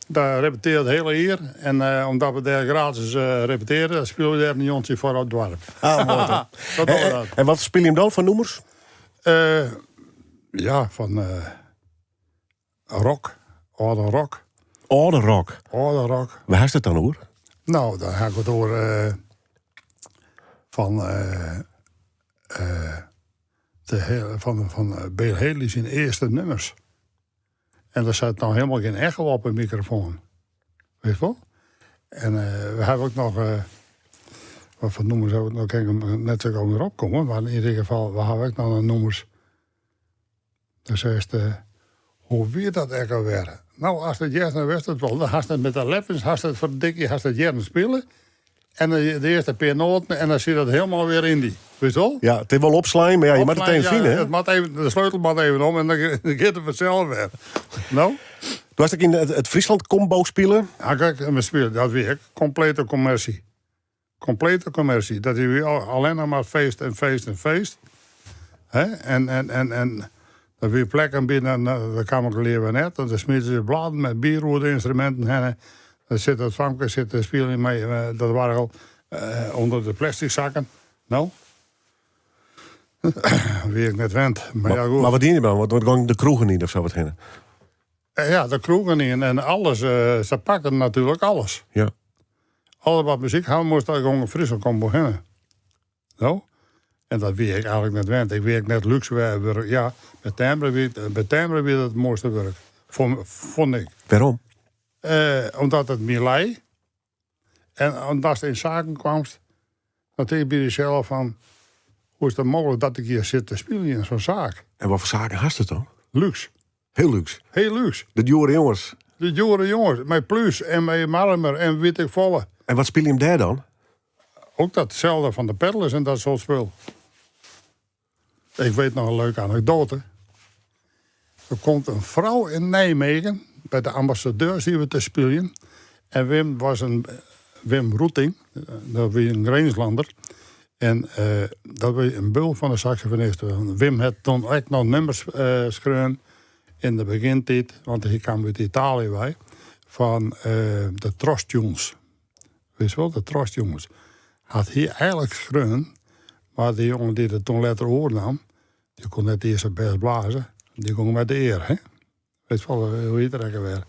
Speaker 5: dêr repetearje it hiele jier. En omdat we dêr gratis repetearje, dan spylje we dêr in jûntsje foar it doarp.
Speaker 4: Ah, moai toch.
Speaker 5: Dat dogge we dat.
Speaker 4: En wat spylje jim dan foar nûmers?
Speaker 5: Ja, fan rock, âlde rock.
Speaker 4: Âlde rock?
Speaker 5: Âlde rock.
Speaker 4: Wêr hast it dan oer?
Speaker 5: Nou, dan ha ik it oer fan de hele, fan Bill Haley syn earste nûmers. En der sit noch hielendal gjin echo op 'e mikrofoan. Witst wol? En we hawwe ek noch, wat foar nûmers hawwe we no kin ik net sa gau mear opkomme, mar yn ieder gefal, we hawwe ek noch nûmers. Dan seist, hoe wie dat ek alwer? Nou, ast it hearst, dan witst it wol. Dan hast it met de leppens, hast it ferdikje, hast it hearren spile. En de earste pear noaten en dan sit dat hielendal wer yn dy. Witst wol?
Speaker 4: Ja, it is wol opslein, mar ja, je moatte it even fine.
Speaker 5: Het moat even, de sleutel moat even om en dan giet it fansels wer. No?
Speaker 4: Do hast ek yn it Friesland Combo spile?
Speaker 5: Ja, kijk, we spelen, dat wie ek komplete kommersje. Komplete kommersje. Dat wie allinnich mar feest en feest en feest. Hè? En, en, en, en der wie plekken by, dan, dêr kaam ik leaver net. Dan smieten se bladen mei bier oer de ynstruminten hinne. Dan sit dat famke sit te spyljen mei dat oargel ûnder de plastic sakken. No? Wie ik net wend. Mar ja, goed.
Speaker 4: Mar wat diene je dan? Wat gong de kroegen yn of sa wat hinne?
Speaker 5: Ja, de kroegen yn en alles. Se pakten natuerlik alles.
Speaker 4: Ja.
Speaker 5: Alles wat muzyk hawwe moast, dêr gong in Friesland Combo hinne. No? En dat wie ik eigentlik net wend. Ik wie ek net lúks wurk. Ja, by Timbre wie, by Timbre wie dat it moaiste wurk. Fûn ik.
Speaker 4: Wêrom?
Speaker 5: Omdat it my lei. En omdatst yn saken kwamst, dan tink ik by dysels fan, hoe is dat mooglik dat ik hjir sit te spyljen yn sa'n saak?
Speaker 4: En wat foar saken hast it dan?
Speaker 5: Lúks.
Speaker 4: Hiel lúks?
Speaker 5: Hiel lúks.
Speaker 4: De djoere jonges?
Speaker 5: De djoere jonges, mei plús en mei marmer en wit ik folle.
Speaker 4: En wat spylje jim dêr dan?
Speaker 5: Ook datselde fan de Peddlers en dat soart spul. Ik weet noch in leuke anekdoate. Der komt in frou yn Nijmegen by de ambassadeur sieten we te spyljen. En Wim was in Wim Roeting, dat wie in Grinslander. En dat wie in bul fan de saksofonist. Wim hat dan ek noch nummers skreaun yn de begjintiid, want hy kaam út Italië wei, fan de Trostunes. Witst wol, de Trostjonges. Hat hy eigenlik skreaun, mar de jonge dy't it toen letter oernaam, dy koe net iens sa bêst blaze. Dy gong mei de ear, hè? Witst wol, hoe hjit er ek alwer?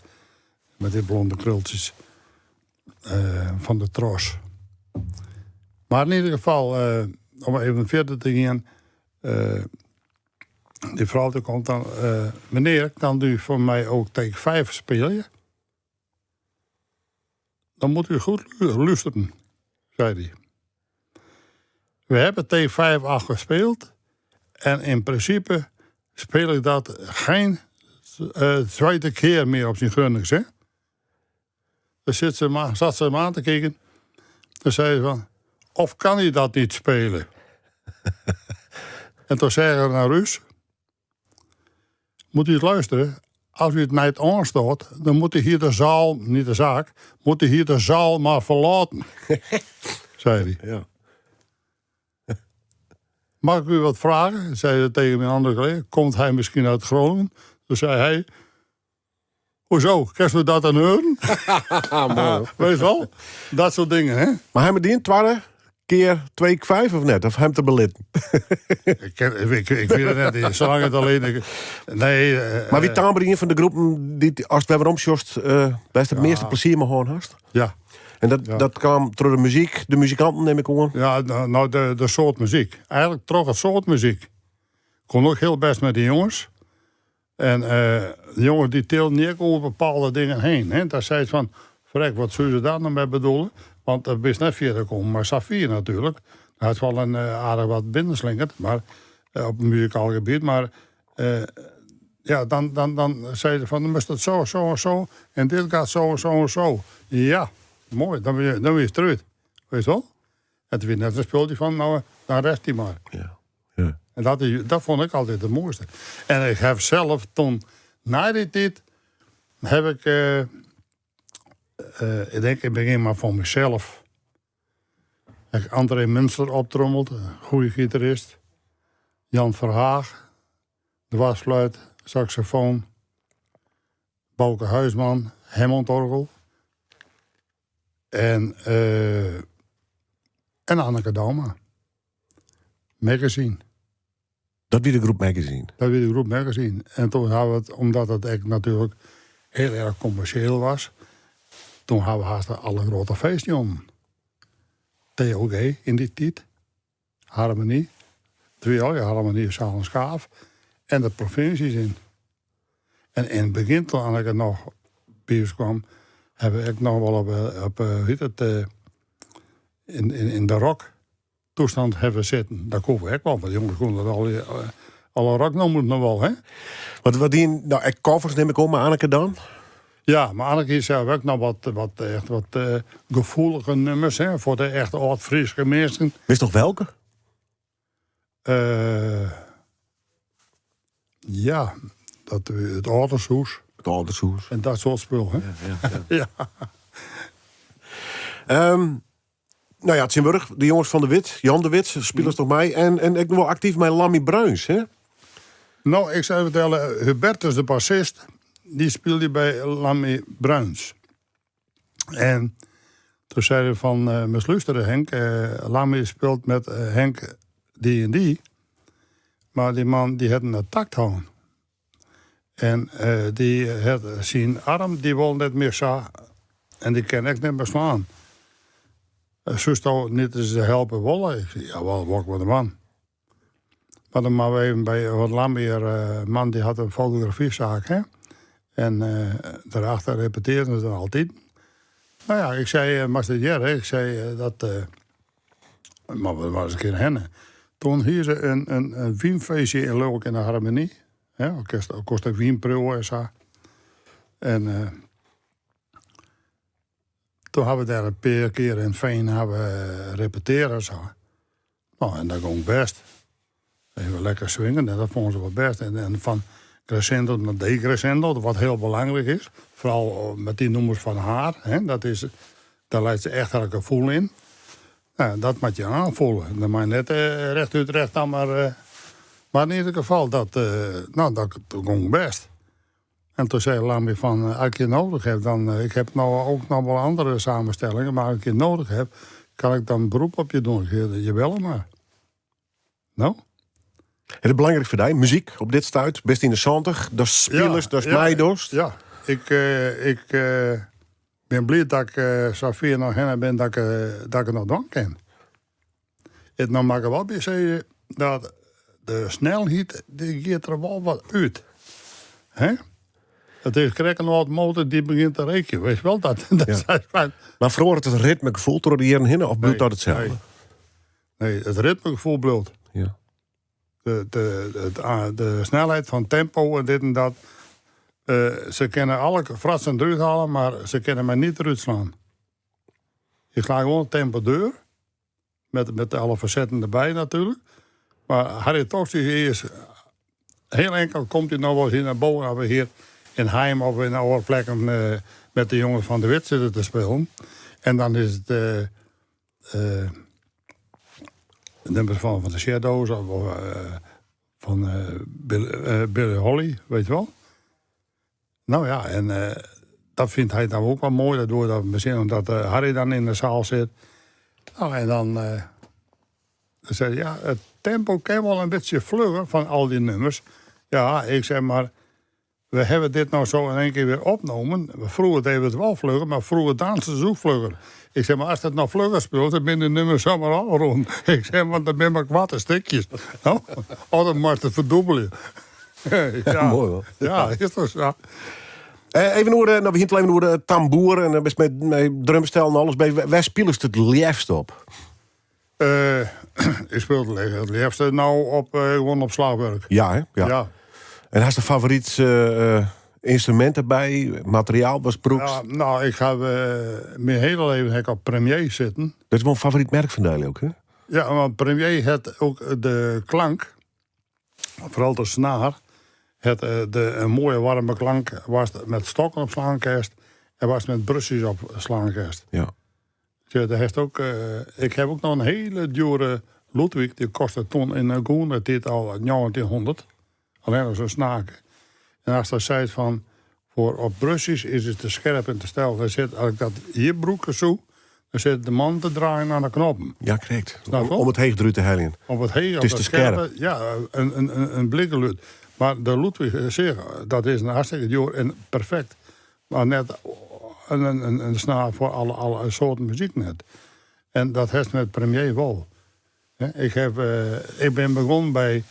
Speaker 5: Mei dy blonde krultsjes fan de Tros. Mar yn ieder gefal, om even fierder te gean, dy frou dy komt dan, menear, kan u foar my ook take 5 spylje? Dan moet u goed luisteren, zei hij. We hebben T5 al gespeeld en in principe speel ik dat geen tweede keer meer op zijn Grunnings. Hè? Dan zit ze hem, zat ze hem aan te kijken. Dan zei ze van, of kan hij dat niet spelen? En toen sei er naar ús, Moet u het luisteren, als u het niet aanstoot, dan moet u hier de zaal, niet de zaak, moet u hier de zaal maar verlaten. Zei hij.
Speaker 4: Ja.
Speaker 5: Mag ik u wat vragen? Zei hij tegen mijn andere collega. Komt hij misschien uit Groningen? Toen zei hij, hoezo, kerst we dat aan horen? Weet je wel? Dat soort dingen, hè?
Speaker 4: Maar hij met die tweede keer 2 keer 5 of net? Of hem te belitten?
Speaker 5: Ik weet het net. Zolang het alleen... Nee.
Speaker 4: Maar wie tamer een van de groepen die, als het weer omsjost, best het meeste plezier maar gewoon hast?
Speaker 5: Ja.
Speaker 4: En dat kwam door de muziek, de muzikanten neem ik aan?
Speaker 5: Ja, nou, de soort muziek. Eigenlijk toch het soort muziek. Ik kon ook heel best met die jongens. En de jongens die tilden niet over bepaalde dingen heen. Hè. Daar zei ze van, verrek, wat zullen ze daar nou mee bedoelen? Want dat is net verder komen, maar Safir natuurlijk. Hij had wel een aardig wat binnenslingerd, maar op het muzikaal gebied. Maar ja, dan zei ze van, dan moest het zo, zo en zo. En dit gaat zo, zo en zo. Ja, mooi, dan ben je terug. Weet je wel? Het was net een speeltje van, nou, dan rest hij maar.
Speaker 4: Ja. Ja.
Speaker 5: En dat vond ik altijd het mooiste. En ik heb zelf toen, na die tijd, heb ik, ik denk in het begin maar voor mezelf. Heb ik André Münster optrommeld, een goede gitarist. Jan Verhaag, dwarsfluit, saxofoon. Bouke Huisman, Hammondorgel. En Anneke Douma. Magazine.
Speaker 4: Dat wie de groep Magazine?
Speaker 5: Dat wie de groep Magazine. En toen hadden we het, omdat het echt natuurlijk heel erg commercieel was, toen hadden we haast alle grote feesten om. TOG in die tijd. Harmonie. Twee jaar, Harmonie, Zaal en Schaaf. En de provincies in. En in het begin, toen Anneke nog bij ons kwam, hebben we ook nog wel op hoe heet het in de rock toestand hebben zitten. Daar konden we ook wel, want de jongens konden dat alle rocknummers nog wel, hè?
Speaker 4: Wat die, nou, ik covers neem ik om, maar Anneke dan?
Speaker 5: Ja, maar Anneke is zelf ook nog echt wat gevoelige nummers, hè, voor de echt oud-Friese mensen.
Speaker 4: Wist nog welke?
Speaker 5: Ja, dat, het Oudershoes.
Speaker 4: Het Oudershoes.
Speaker 5: En dat soort spul, hè?
Speaker 4: Ja, ja, ja.
Speaker 5: Ja.
Speaker 4: Het Zinburg, de jongens van de Wit, Jan de Wit, spelers toch mij. En ik ben wel actief met Lammy Bruins, hè?
Speaker 5: Nou, ik zou vertellen, Hubertus, de bassist, die speelde bij Lammy Bruins. En toen zei hij van, mis luisteren Henk, Lammy speelt met Henk die en die. Maar die man die had een takthoon. En die had zijn arm, die wil net meer zo. En die kan echt niet meer slaan. Zou je niet eens helpen wollen? Ik zei, ja, wel, wok met de man. Maar dan maar we even bij wat Lambier man die had een fotografiezaak, hè? En daarachter repeteerden ze dan altijd. Nou ja, ik zei maar dit jaar, hè? Ik zei dat maar we waren eens een keer hennen. Toen hier ze een wienfeestje in Leuk in de Harmonie. Hè? Orkest, kost ook wienproeven en zo. En toen hebben we daar een paar keer in Veen hebben we repeteren en zo. Nou, en dat ging best. Even lekker swingen, en dat vonden ze wel best. En van crescendo naar decrescendo, wat heel belangrijk is. Vooral met die nummers van haar. Hè, dat is, daar leidt ze echt haar gevoel in. Nou, dat moet je aanvoelen. Dan moet je net rechtuit recht aan, maar in ieder geval, dat ging best. En toen zei Lammy van, als ik je nodig heb, dan ik heb nou ook nog wel andere samenstellingen, maar als ik je nodig heb, kan ik dan beroep op je doen. Ik zei, je bellen maar. Nou?
Speaker 4: Het is belangrijk voor jou, muziek op dit stuit, best in de 70, dat is spelers, dat is mij dorst.
Speaker 5: Ja, ik ben blij dat ik Safir nog heen ben, dat ik het nog doen kan. Het nou mag ik wel bij zeggen dat de snelheid, die gaat er wel wat uit. Hè? Het is krek een wat motor die begint te rekenen. Weet je wel, dat is fijn.
Speaker 4: Maar verhoort het ritmegevoel door de jaren heen of bloedt
Speaker 5: Nee,
Speaker 4: dat hetzelfde?
Speaker 5: Nee. Nee, het ritmegevoel bloedt. De snelheid van tempo en dit en dat. Ze kunnen alle fratsen eruit halen, maar ze kunnen mij niet eruit slaan. Ik sla gewoon het tempo deur. Met alle facetten erbij natuurlijk. Maar Harry Tosti is heel enkel komt hij nog wel eens in naar boven als we hier in Heim of in andere plekken met de jongens van de Wit zitten te spelen. En dan is het nummers van de Shadows of van Billy Holly, weet je wel. Nou ja, en dat vindt hij dan ook wel mooi. Dat doe dat misschien omdat Harry dan in de zaal zit. Nou, en dan zei hij, ja, het tempo kan wel een beetje vlugger van al die nummers. Ja, ik zeg maar, we hebben dit nou zo in één keer weer opgenomen. Vroeger deden we het wel vlugger, maar vroeger dansten ze ook vlugger. Ik zeg maar, als dat nou vlugger speelt, dan ben de nummers zomaar al rond. Ik zeg, want dan ben maar kwatte stukjes. Nou, oh, dan moet het verdubbelen. Ja.
Speaker 4: Mooi hoor.
Speaker 5: Ja, is toch zo.
Speaker 4: Even over, nou begint het even over de tamboer en dan is met drumstel en alles. Bij, waar speel je het liefst op?
Speaker 5: Ik speel het liefst nou op, gewoon op slagwerk.
Speaker 4: Ja, hè? Ja.
Speaker 5: Ja.
Speaker 4: En has de favoriet instrument erbij? Materiaal was broeks?
Speaker 5: Ja, nou, ik heb mijn hele leven heb ik op Premier zitten.
Speaker 4: Dat is wel een favoriet merk van jullie ook, hè?
Speaker 5: Ja, want Premier had ook de klank, vooral de snaar, het, een mooie warme klank was met stokken op slaankast en was met brusjes op slaankast.
Speaker 4: Ja.
Speaker 5: Ja, dat heeft ook, ik heb ook nog een hele dure Ludwig, die kostte toen in Goen, dat dit al 1900. Alleen al zo'n snaken. En als dat zei van, voor op brusjes is het te scherp en te stijl. Dan zit, als ik dat hier broeken zo, dan zit de man te draaien aan de knoppen.
Speaker 4: Ja, correct.
Speaker 5: Snap je?
Speaker 4: Om het heegdru te halen.
Speaker 5: Om het heeg,
Speaker 4: Het is
Speaker 5: op
Speaker 4: te
Speaker 5: dat
Speaker 4: scherp.
Speaker 5: scherpe, ja, een blikkenluid. Maar de Ludwig, zeg, dat is een hartstikke duur en perfect. Maar net een snaar voor alle soorten muziek net. En dat heeft met Premier wel. Hè, ik ben begonnen bij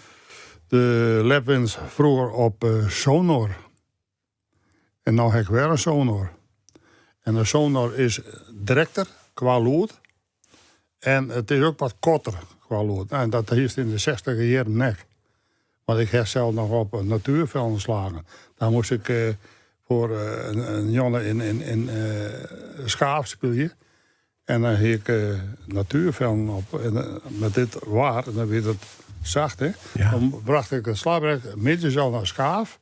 Speaker 5: de Lapwinds vroeger op Sonor. En nu heb ik weer een Sonor. En de Sonor is directer qua lood. En het is ook wat korter qua lood. En dat is in de 60 jaren nek. Want ik heb zelf nog op een natuurvelden geslagen. Daar moest ik voor een jongen in schaaf spelen. En dan heb ik natuurvelden op. En met dit waar, en dan werd het zacht, hè.
Speaker 4: Ja.
Speaker 5: Dan bracht ik het slaapwerk midden zo naar schaaf.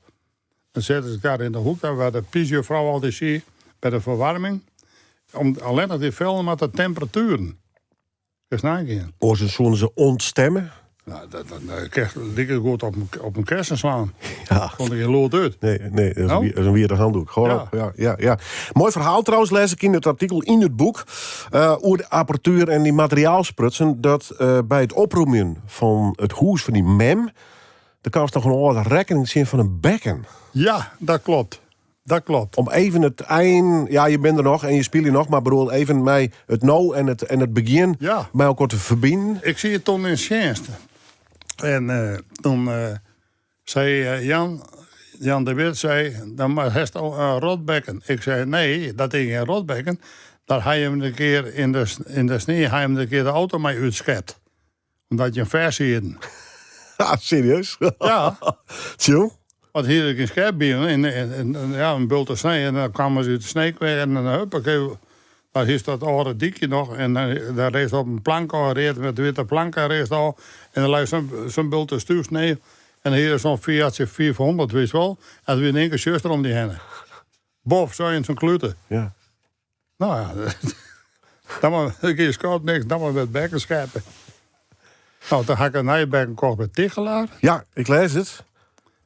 Speaker 5: Dan zette ik daar in de hoek, daar waar de piesjuffrouw altijd zie, bij de verwarming. Om alleen nog die velden met de temperaturen. Dat is nagaan.
Speaker 4: Of ze zullen ze ontstemmen?
Speaker 5: Nou, dat kreeg ik dikke goed op mijn kersen slaan.
Speaker 4: Ja.
Speaker 5: Kon ik geen lood uit.
Speaker 4: Nee, nee, dat is
Speaker 5: Nou?
Speaker 4: dat is een wierde handdoek. Gewoon
Speaker 5: Ja.
Speaker 4: op. Ja, ja, ja. Mooi verhaal trouwens, lees ik in het artikel in het boek. Over de apparatuur en die materiaalsprutsen. Dat bij het oproemen van het hoes van die mem... de kans nog een oude rekening zien van een bekken.
Speaker 5: Ja, dat klopt. Dat klopt.
Speaker 4: Om even het eind... Ja, je bent er nog en je speelt hier nog... maar bedoel, even mij het nou en het begin...
Speaker 5: Ja.
Speaker 4: bij elkaar te verbinden.
Speaker 5: Ik zie het toen in Sjenst. En toen zei Jan de Wit, zei, dan maar heeft al een rotbekken. Ik zei, nee, dat is geen rotbekken. Daar ga je hem een keer in de sneeuw, ga je hem een keer de auto mee uitschept. Omdat je een vers ziet.
Speaker 4: Ah, serieus?
Speaker 5: Ja.
Speaker 4: Tjoe.
Speaker 5: Want hier heb ik een scherp binnen in, ja, een bult de sneeuw. En dan kwamen ze uit de sneeuw weg en dan huppakee. Daar is dat oude diekje nog. En daar reed op een plank al, reed met witte planken reed al. En dan lag zo'n bult de stuwsneeuw. En hier is zo'n Fiatje 400, weet je wel. En toen in één keer zuster om die heen. Bof, zo in zo'n klute.
Speaker 4: Ja.
Speaker 5: Nou ja, dan maar, ik is koud niks, dan maar met bekken scheppen. Nou, toen had ik een nieuwe bekken gekocht bij Tichelaar.
Speaker 4: Ja, ik lees het.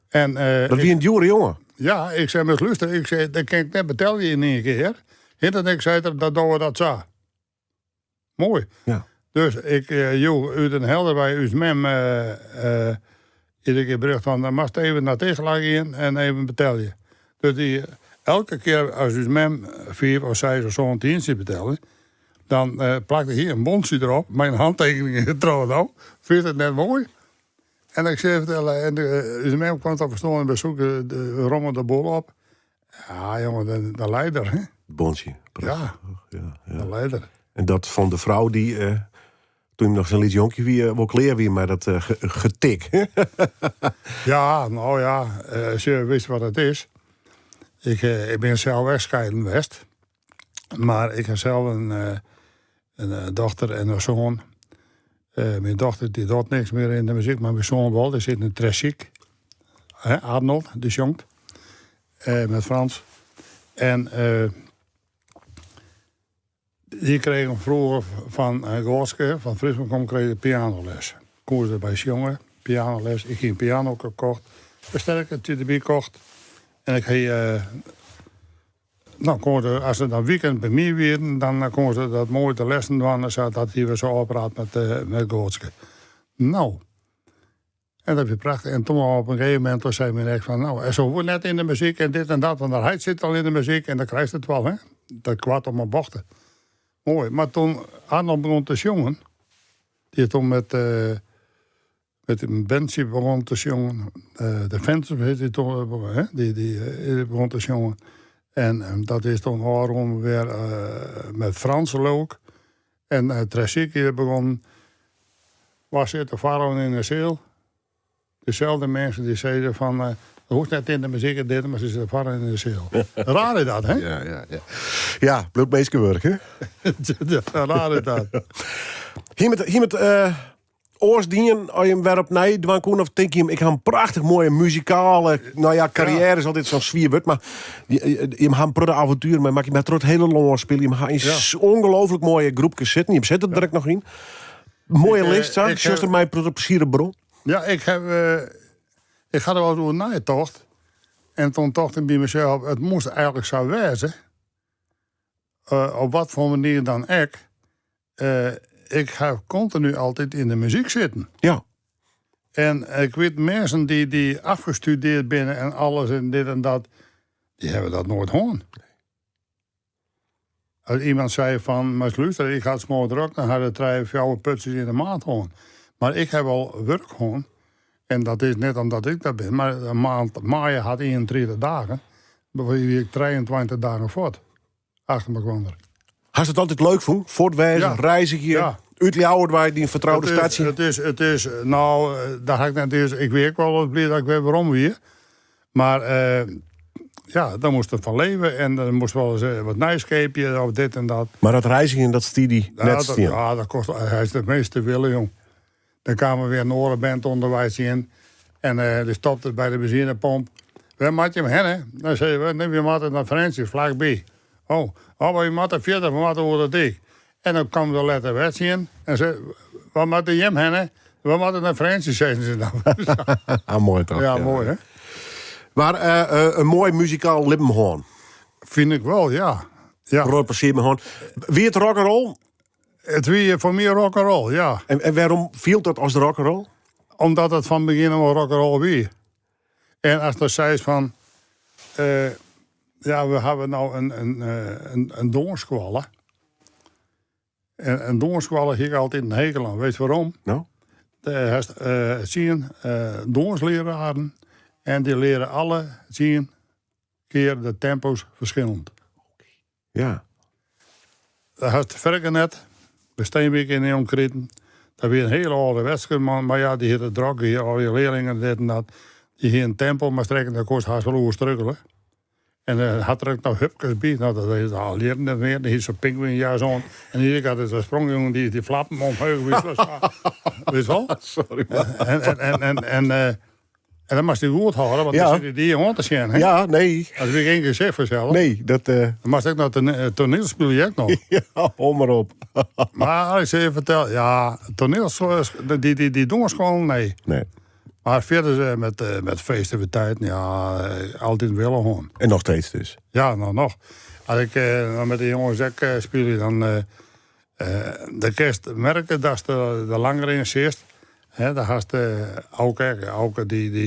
Speaker 5: En
Speaker 4: Dat
Speaker 5: ik
Speaker 4: wie een dure jongen.
Speaker 5: Ja, ik zei met luister, ik zei, dat kan ik net betalen je in één keer. Hinter en ik zei, dat doen we dat zo. Mooi.
Speaker 4: Ja.
Speaker 5: Dus ik joeg uit een helder bij uw mem iedere keer bericht van, dan mag je even naar Tichelaar gaan en even betalen. Dus die, elke keer als uw mem 4 of 6 of zo'n tientje betalen, dan plakte hier een bondje erop, mijn handtekening in het trouwens ook. Vind je het net mooi? En ik zei vertellen, en de uw mem kwam dan verstoren en bezoek de rommel de boel op. Ja, jongen, de leider, hè?
Speaker 4: Bondje. Prachtig.
Speaker 5: Ja.
Speaker 4: Ja, ja.
Speaker 5: De leider.
Speaker 4: En dat van de vrouw die, toen hij nog zo'n lied jonkje wie, wel kleer wie, maar dat getik.
Speaker 5: Ja, nou ja, als je wist wat het is. Ik ben zelf wegscheiden geweest. Maar ik heb zelf een dochter en een zoon. Myn dochter dy docht niks mear yn de muzyk, mar myn soan wol. Dy sit yn Tresyk. Arnold, dy sjongt. Met Frans. En dy kregen froeger fan Goatske, fan Friesland kreeg de pianoles. Koe se derby sjonge, pianoles. Ik hie in piano kocht, fersterkertsje derby kocht. En ik hie No koene se, as se dan weekend by my wienen, dan koene se dat moai de lessen dwaan en sa. Dat hie we sa ôfpraat met, met Goatske. No, en dat wie prachtich. En toen op in gegeven momint, toen sei myn eks fan, no, en se hoege net yn de muzyk en dit en dat, want har heit sit al yn de muzyk en dan krijst it wol, hè. Dat koart om 'e bocht. Moai. Mar toen Arnold begûn te sjongen, die toen met, Met in bandsje begûn te sjongen. De Phantoms heet die toen, hè, dy, dy begûn te sjongen. En dat is toen ôfrûn wer met Frans leau ik. En uh, Tresyk hier begonnen. Waar zit de farao in de seal? Dezelfde mensen die zeiden van... Uh, hoecht net yn de muzyk en dit, mar se sitte foar yn de seal. Raar is dat, hè?
Speaker 4: Ja, ja, ja. Ja, bliuwt minskewurk, hè?
Speaker 5: Raar is dat.
Speaker 4: Hie met Oars dien as je him wer opnij dwaan koene? Of tinke jim, ik ha in prachtich moaie muzikale, nou ja, karriêre is altyd sa'n swier wurd, mar jim ha in protte avontueren meimakke, jim ha troch it hiele lân spile, jim ha yn ongelooflik moaie groepkes sitten, jim sitte der ek noch yn. Moaie list sa, sjochst der mei in protte plezier op werom?
Speaker 5: Ja, ik ha, ik ha der wolris oer neitocht. En toen tocht ik by mysels, it moast eigenlik sa wêze. Op wat foar manier dan ek. Ik ha kontinu altyd yn de muzyk sitten.
Speaker 4: Ja.
Speaker 5: En ik wit minsken dy, dy afgestudeerd binne en alles en dit en dat, dy hawwe dat noait hân. As iemand sei fan, moatst lústerje, ik ha it smoardrok, dan ha er trije, fjouwer putsjes yn de maand hân. Mar ik ha wol wurk hân. En dat is net omdat ik dat bin, mar de maand maaie hat 31 dagen. Dan wie ik 23 dagen fuort. Achter mekoar.
Speaker 4: Hast it altyd leuk fûn? Fuort wêze,
Speaker 5: Ja.
Speaker 4: reizgje,
Speaker 5: Ja.
Speaker 4: út Ljouwert wei, dyn fertroude
Speaker 5: Het is,
Speaker 4: stadsje.
Speaker 5: het is, het is, nou, daar ha ik net eens, ik wie ek wol bliid dat ik wer werom wie. Mar ja, dan moast er fan leve en dan moast wol ris wat nijs keapje of dit en dat.
Speaker 4: Mar dat reizgjen, dat stie dy
Speaker 5: Ja,
Speaker 4: net
Speaker 5: dat,
Speaker 4: stien.
Speaker 5: ja, dat kost, hy is it measte wille, jong. Dan kaam er wer in oare band ûnderweis tsjin en dy stopte by de benzinepomp. Wêr moatte jim hinne? Dan sei we, nee, we moatte nei Frjentsjer, flakby. Oh, oh, mar we moatte fierder, we moatte oer de dyk. En dan kaam er letter wer tsjin en sei, wêr moatte jim hinne? We moatte nei Frjentsjer, seiden se dan.
Speaker 4: Ah, moai toch?
Speaker 5: Ja, moai hè?
Speaker 4: Mar in moai muzikaal libben hân.
Speaker 5: Fyn ik wol, ja. Ja.
Speaker 4: Roai plezier mei hân. Wie it rock'n'roll?
Speaker 5: It wie foar my rock'n'roll, ja.
Speaker 4: En wêrom fielt dat as rock'n'roll?
Speaker 5: Omdat it fan begjin ôf rock'n'roll wie. En as do seist fan, ja, we hawwe no in dûnsskoalle. En in dûnsskoalle hie ik altyd in hekel oan. Witst wêrom?
Speaker 4: No?
Speaker 5: Dêr hast tsien dûnsleararen en dy leare alle tsien kear de tempo's ferskillend.
Speaker 4: Ja.
Speaker 5: Dat hast ferke net. By Steenwijk yn de omkriten. Dat wie in hiele âlderwetske man, mar ja, dy hie it drok, hie al die learlingen dit en dat. Dy hie in tempo, mar strekken dat kost hast wol oerstrukkele. En dan hat er ek noch hupkes by, no dat is al jierren net mear. Dy hie sa'n pinguïnjas oan. En iedere kear dat er sprong, jongen, dy flappen omheech, witst wol?
Speaker 4: Sorry,
Speaker 5: En, en, en, en, en, en dan moatst dy goed hâlde, want
Speaker 4: Ja.
Speaker 5: dan sitte dy oan te sjen. Hè?
Speaker 4: Ja, nee.
Speaker 5: Dat wie gjin gesicht fansels.
Speaker 4: Nee, dat...
Speaker 5: Dan moatst ek noch toaniel spylje ek noch.
Speaker 4: Ja, hou mar op.
Speaker 5: Mar ik sil je fertelle, ja, toaniel, dy, dy, dy dûnsskoallen, nee.
Speaker 4: Nee.
Speaker 5: Mar fierder met festiviteiten, ja, altyd wille hân.
Speaker 4: En noch steeds dus?
Speaker 5: Ja, no noch. As ik dan met de jonges ek spylje, dan, dan kinst merke datst der langer yn sitst. Hè, dan hast Auke ek. Auke dy, dy,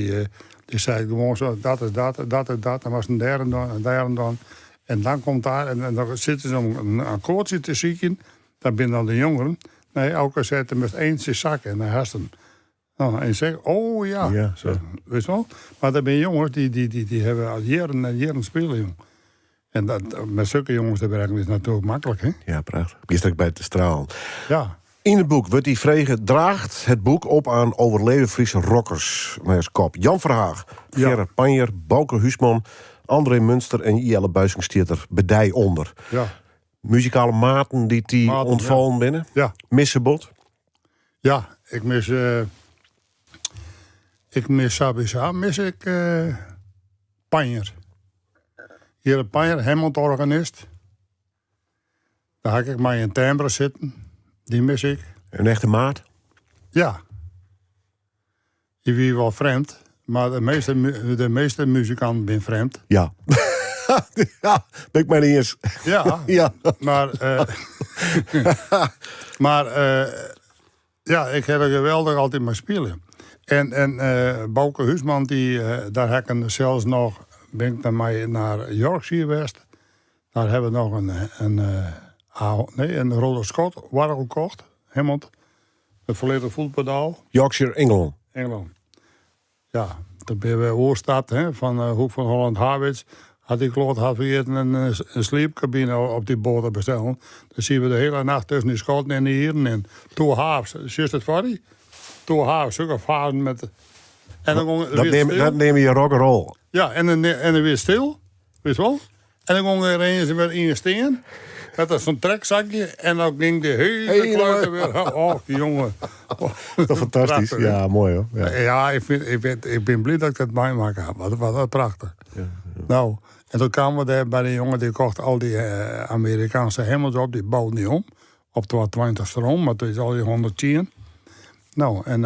Speaker 5: dy seit gewoan sa, dat is dat, dat is dat. Dan moatst in dêr en dan en dêr en dan. En dan komt daar, en dan sitte se om in akkoardsje te sykjen. Dat binne dan de jongeren. Nee, Auke seit, der moast eentje sakke en dan hast him. No, en seg, oh ja.
Speaker 4: Ja, zo.
Speaker 5: Witst wol? Mar dat binne jonges dy, dy, dy, dy hawwe al jierren en jierren spile, jong. En dat, met sokke jonges te werken is natuerlik maklik, hè?
Speaker 4: Ja, prachtich. Bist ek by te stralen.
Speaker 5: Ja.
Speaker 4: Yn it boek wurdt dy frege, draacht het boek op aan overleden Friese rockers. Mei as kop Jan Verhaag,
Speaker 5: Ja.
Speaker 4: Gerard Panjer, Bauke Huisman, André Munster en Jelle Buising stiet der by dy ûnder.
Speaker 5: Ja.
Speaker 4: Muzikale maten dy't dy
Speaker 5: Maten,
Speaker 4: ûntfallen
Speaker 5: ja.
Speaker 4: binne.
Speaker 5: Ja.
Speaker 4: Misse bot.
Speaker 5: Ja, ik mis, ik mis sawiesa mis ik Panjer. Gerrit Panjer, Hammond-organist. Daar ha ik mei yn timbre sitten. Dy mis ik.
Speaker 4: In echte maat?
Speaker 5: Ja. Hy wie wol frjemd, mar de measte, de measte muzikanten binne frjemd.
Speaker 4: Ja. Ja, bin ik mei iens.
Speaker 5: Ja,
Speaker 4: Ja.
Speaker 5: mar, mar ja, ik ha der geweldich altyd mei spile. En, en Bauke Huisman, dy, dêr ha ik him sels noch, bin ik dan mei nei Yorkshire west. Dêr ha we noch in, in, nee, in Roland Scott oargel kocht, Hammond. It folledige foetpedaal.
Speaker 4: Yorkshire, Ingelân.
Speaker 5: Ingelân. Ja, doe binne we oerstapt hè, fan Hoek van Holland Harwich. Hat dy kloat hat ferjitten in sliepkabine op dy boat te bestellen. Dan sieten we de hiele nacht tusken dy Skotten en de Ieren yn. Two halves, sjochst it foar dy? Two halves, sulke fazen met. En dan gong,
Speaker 4: Dat neam, dat neame je rock'n'roll.
Speaker 5: Ja, en dan, en dan wie it stil, witst wol. En dan gong der iens wer ien stean met zo'n trekzakje en dan gyng de hiele kluite wer. Och, jonge.
Speaker 4: Toch fantastysk?
Speaker 5: Prachtich, hè?
Speaker 4: Ja, moai hoor. Ja.
Speaker 5: Ja, ik, fyn, ik, bin, ik bin bliid dat ik dat meimakke ha. Wat, wat prachtich. No, en doe kamen we dêr by dy jonge, dy kocht al dy Amerikaanske Hammonds op, dy bouden dy om. Op 220 stroom, mar it is allegear 110. No, en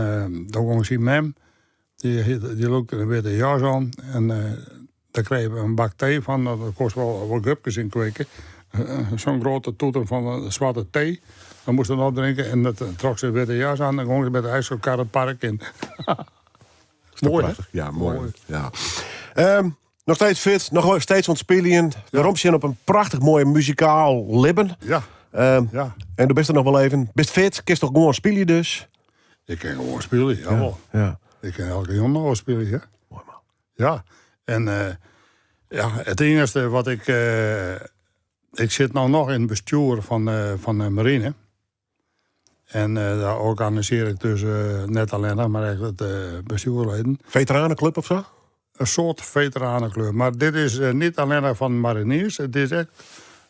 Speaker 5: doe gong syn mem, dy, dy lûkte in witte jas oan en dêr krije we in bak tee fan, dat kost wol, wol gupkes ynkweke. Zo'n grote toeter fan swarte tee. Dan moast dan opdrinke en dat trok se witte jas oan en dan gong se met de ijsselkar it park yn. Moai, hè?
Speaker 4: Prachtich. Ja, moai. Ja. Noch steeds fit, noch steeds oan it spyljen. Weromsjen op in prachtich moai muzikaal libben.
Speaker 5: Ja. Ja.
Speaker 4: En do bist der noch wol even. Bist fit, kinst noch gewoan spylje dus?
Speaker 5: Ik kin gewoan spylje, jawol.
Speaker 4: Ja.
Speaker 5: Ik kin elke jûn noch wol spylje, hè.
Speaker 4: Moai man.
Speaker 5: Ja, en ja, it iennichste wat ik... ik sit no noch yn it bestjoer fan de marine. En dêr organisearje ik dus net allinnich, mar ek de bestjoerleden.
Speaker 4: Veteranenclub of sa?
Speaker 5: In soart veteranenclub. Mar dit is net allinnich fan mariniers, it is ek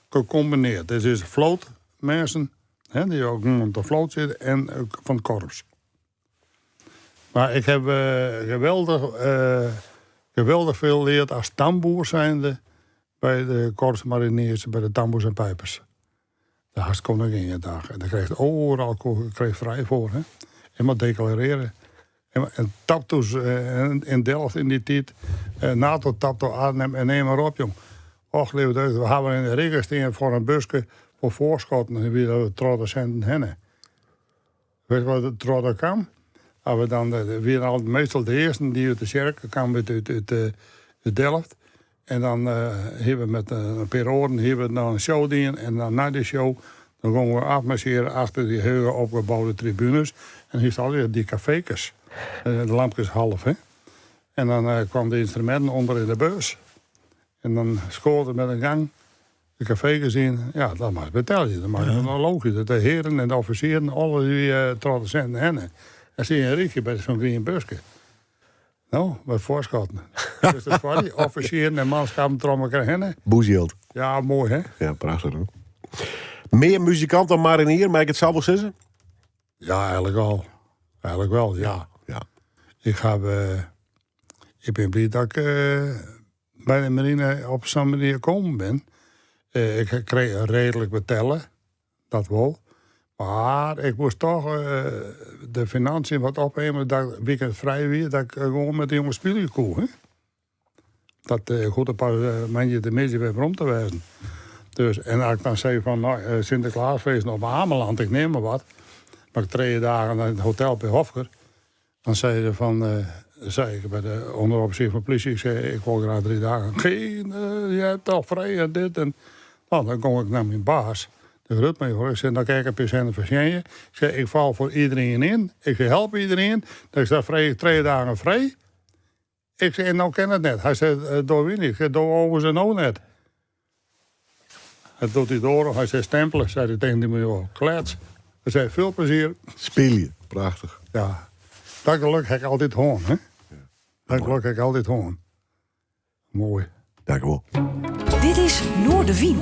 Speaker 5: gecombineerd. Dit is vlootmensen, hè, dy't ek op de vloot sitte, en fan it korps. Mar ik ha geweldich, geweldich folle leard as tamboer zijnde by de korps mariniers, by de tamboers en pipers. Dêr hast Koninginnedag. En dêr krijst oeral krijst frij foar. Hè? En mar deklarearje. En, en taptoes yn Delft yn dy tiid. NATO taptoe Arnhem en neam mar op, jong. Och, leave deugd, we hawwe yn de rige stean foar in buske foar foarskotten en wie dat troch de sinten hinne. Witst wat der troch de kaam? As we dan, we wiene altyd meastal de earsten dy't út de tsjerke kamen út, út, út, út Delft. En dan hawwe we met in pear oaren hawwe we dan in show dien. En dan nei dy show dan gongen we afmarsearje achter dy hege opgeboude tribunes. En hiest allegear dy kafeekes. De lampkes half, hè. En dan kwamen de ynstruminten ûnder yn de bus. En dan skoot it met in gang de kafeekes yn. Ja, dan moatst betelje. Dan moat dan logysk dat de hearen en de offisieren alle dy troch de sinten hinne. En stie in rychje by zo'n grien buske. No, wat foarskotten. Dus dat foar dy offisieren en manskappen troch elkoar hinne.
Speaker 4: Bûsjild.
Speaker 5: Ja, moai hè?
Speaker 4: Ja, prachtich hoor. Mear muzikant dan marinier, mei ik it sa wol sizze?
Speaker 5: Ja, eigenlik al. Eigenlik wol, ja.
Speaker 4: Ja.
Speaker 5: Ik ha, ik bin bliid dat ik by de marine op sa'n manier kommen bin. Ik krige reedlik betelle, dat wol. Mar ik moast toch de finânsjes wat ophemele dat ik weekend frij wie, dat ik gewoan mei de jonges spylje koe. Hè? Dat ik hoegde pas moandeitemiddei wer werom te wêzen. Dus, en as ik dan sei fan, no, Sinteklaasfeest op Ameland, ik neam mar wat. Mar ik 3 dagen yn it hotel by Hofker. Dan sei se fan, sei ik by de ûnderofficier fan polysje, ik sei, ik wol graach 3 dagen. Geen, je hebt toch vrij en dit en... No, dan gong ik nei myn baas, de grutmajoor. Ik sei, dan krijg ik een pear sinten fertsjinje. Ik sei, ik fal foar iederien yn. Ik help iederien. Dus dan freegje ik 3 dagen frij. Ik sei, en no kin it net. Hy sei, do wy net. Ik sei, do overs en no net. Hy docht dy doar, hy sei, stempele, sei hy tsjin dy majoor. Klets. Hy sei, veel plezier.
Speaker 4: Spylje, prachtich.
Speaker 5: Ja, dat gelok ha ik altyd hân, hè.
Speaker 4: Ja.
Speaker 5: Dat gelok ha ik altyd hân. Moai.
Speaker 4: Dankjewol.
Speaker 2: Dit is Noardewyn.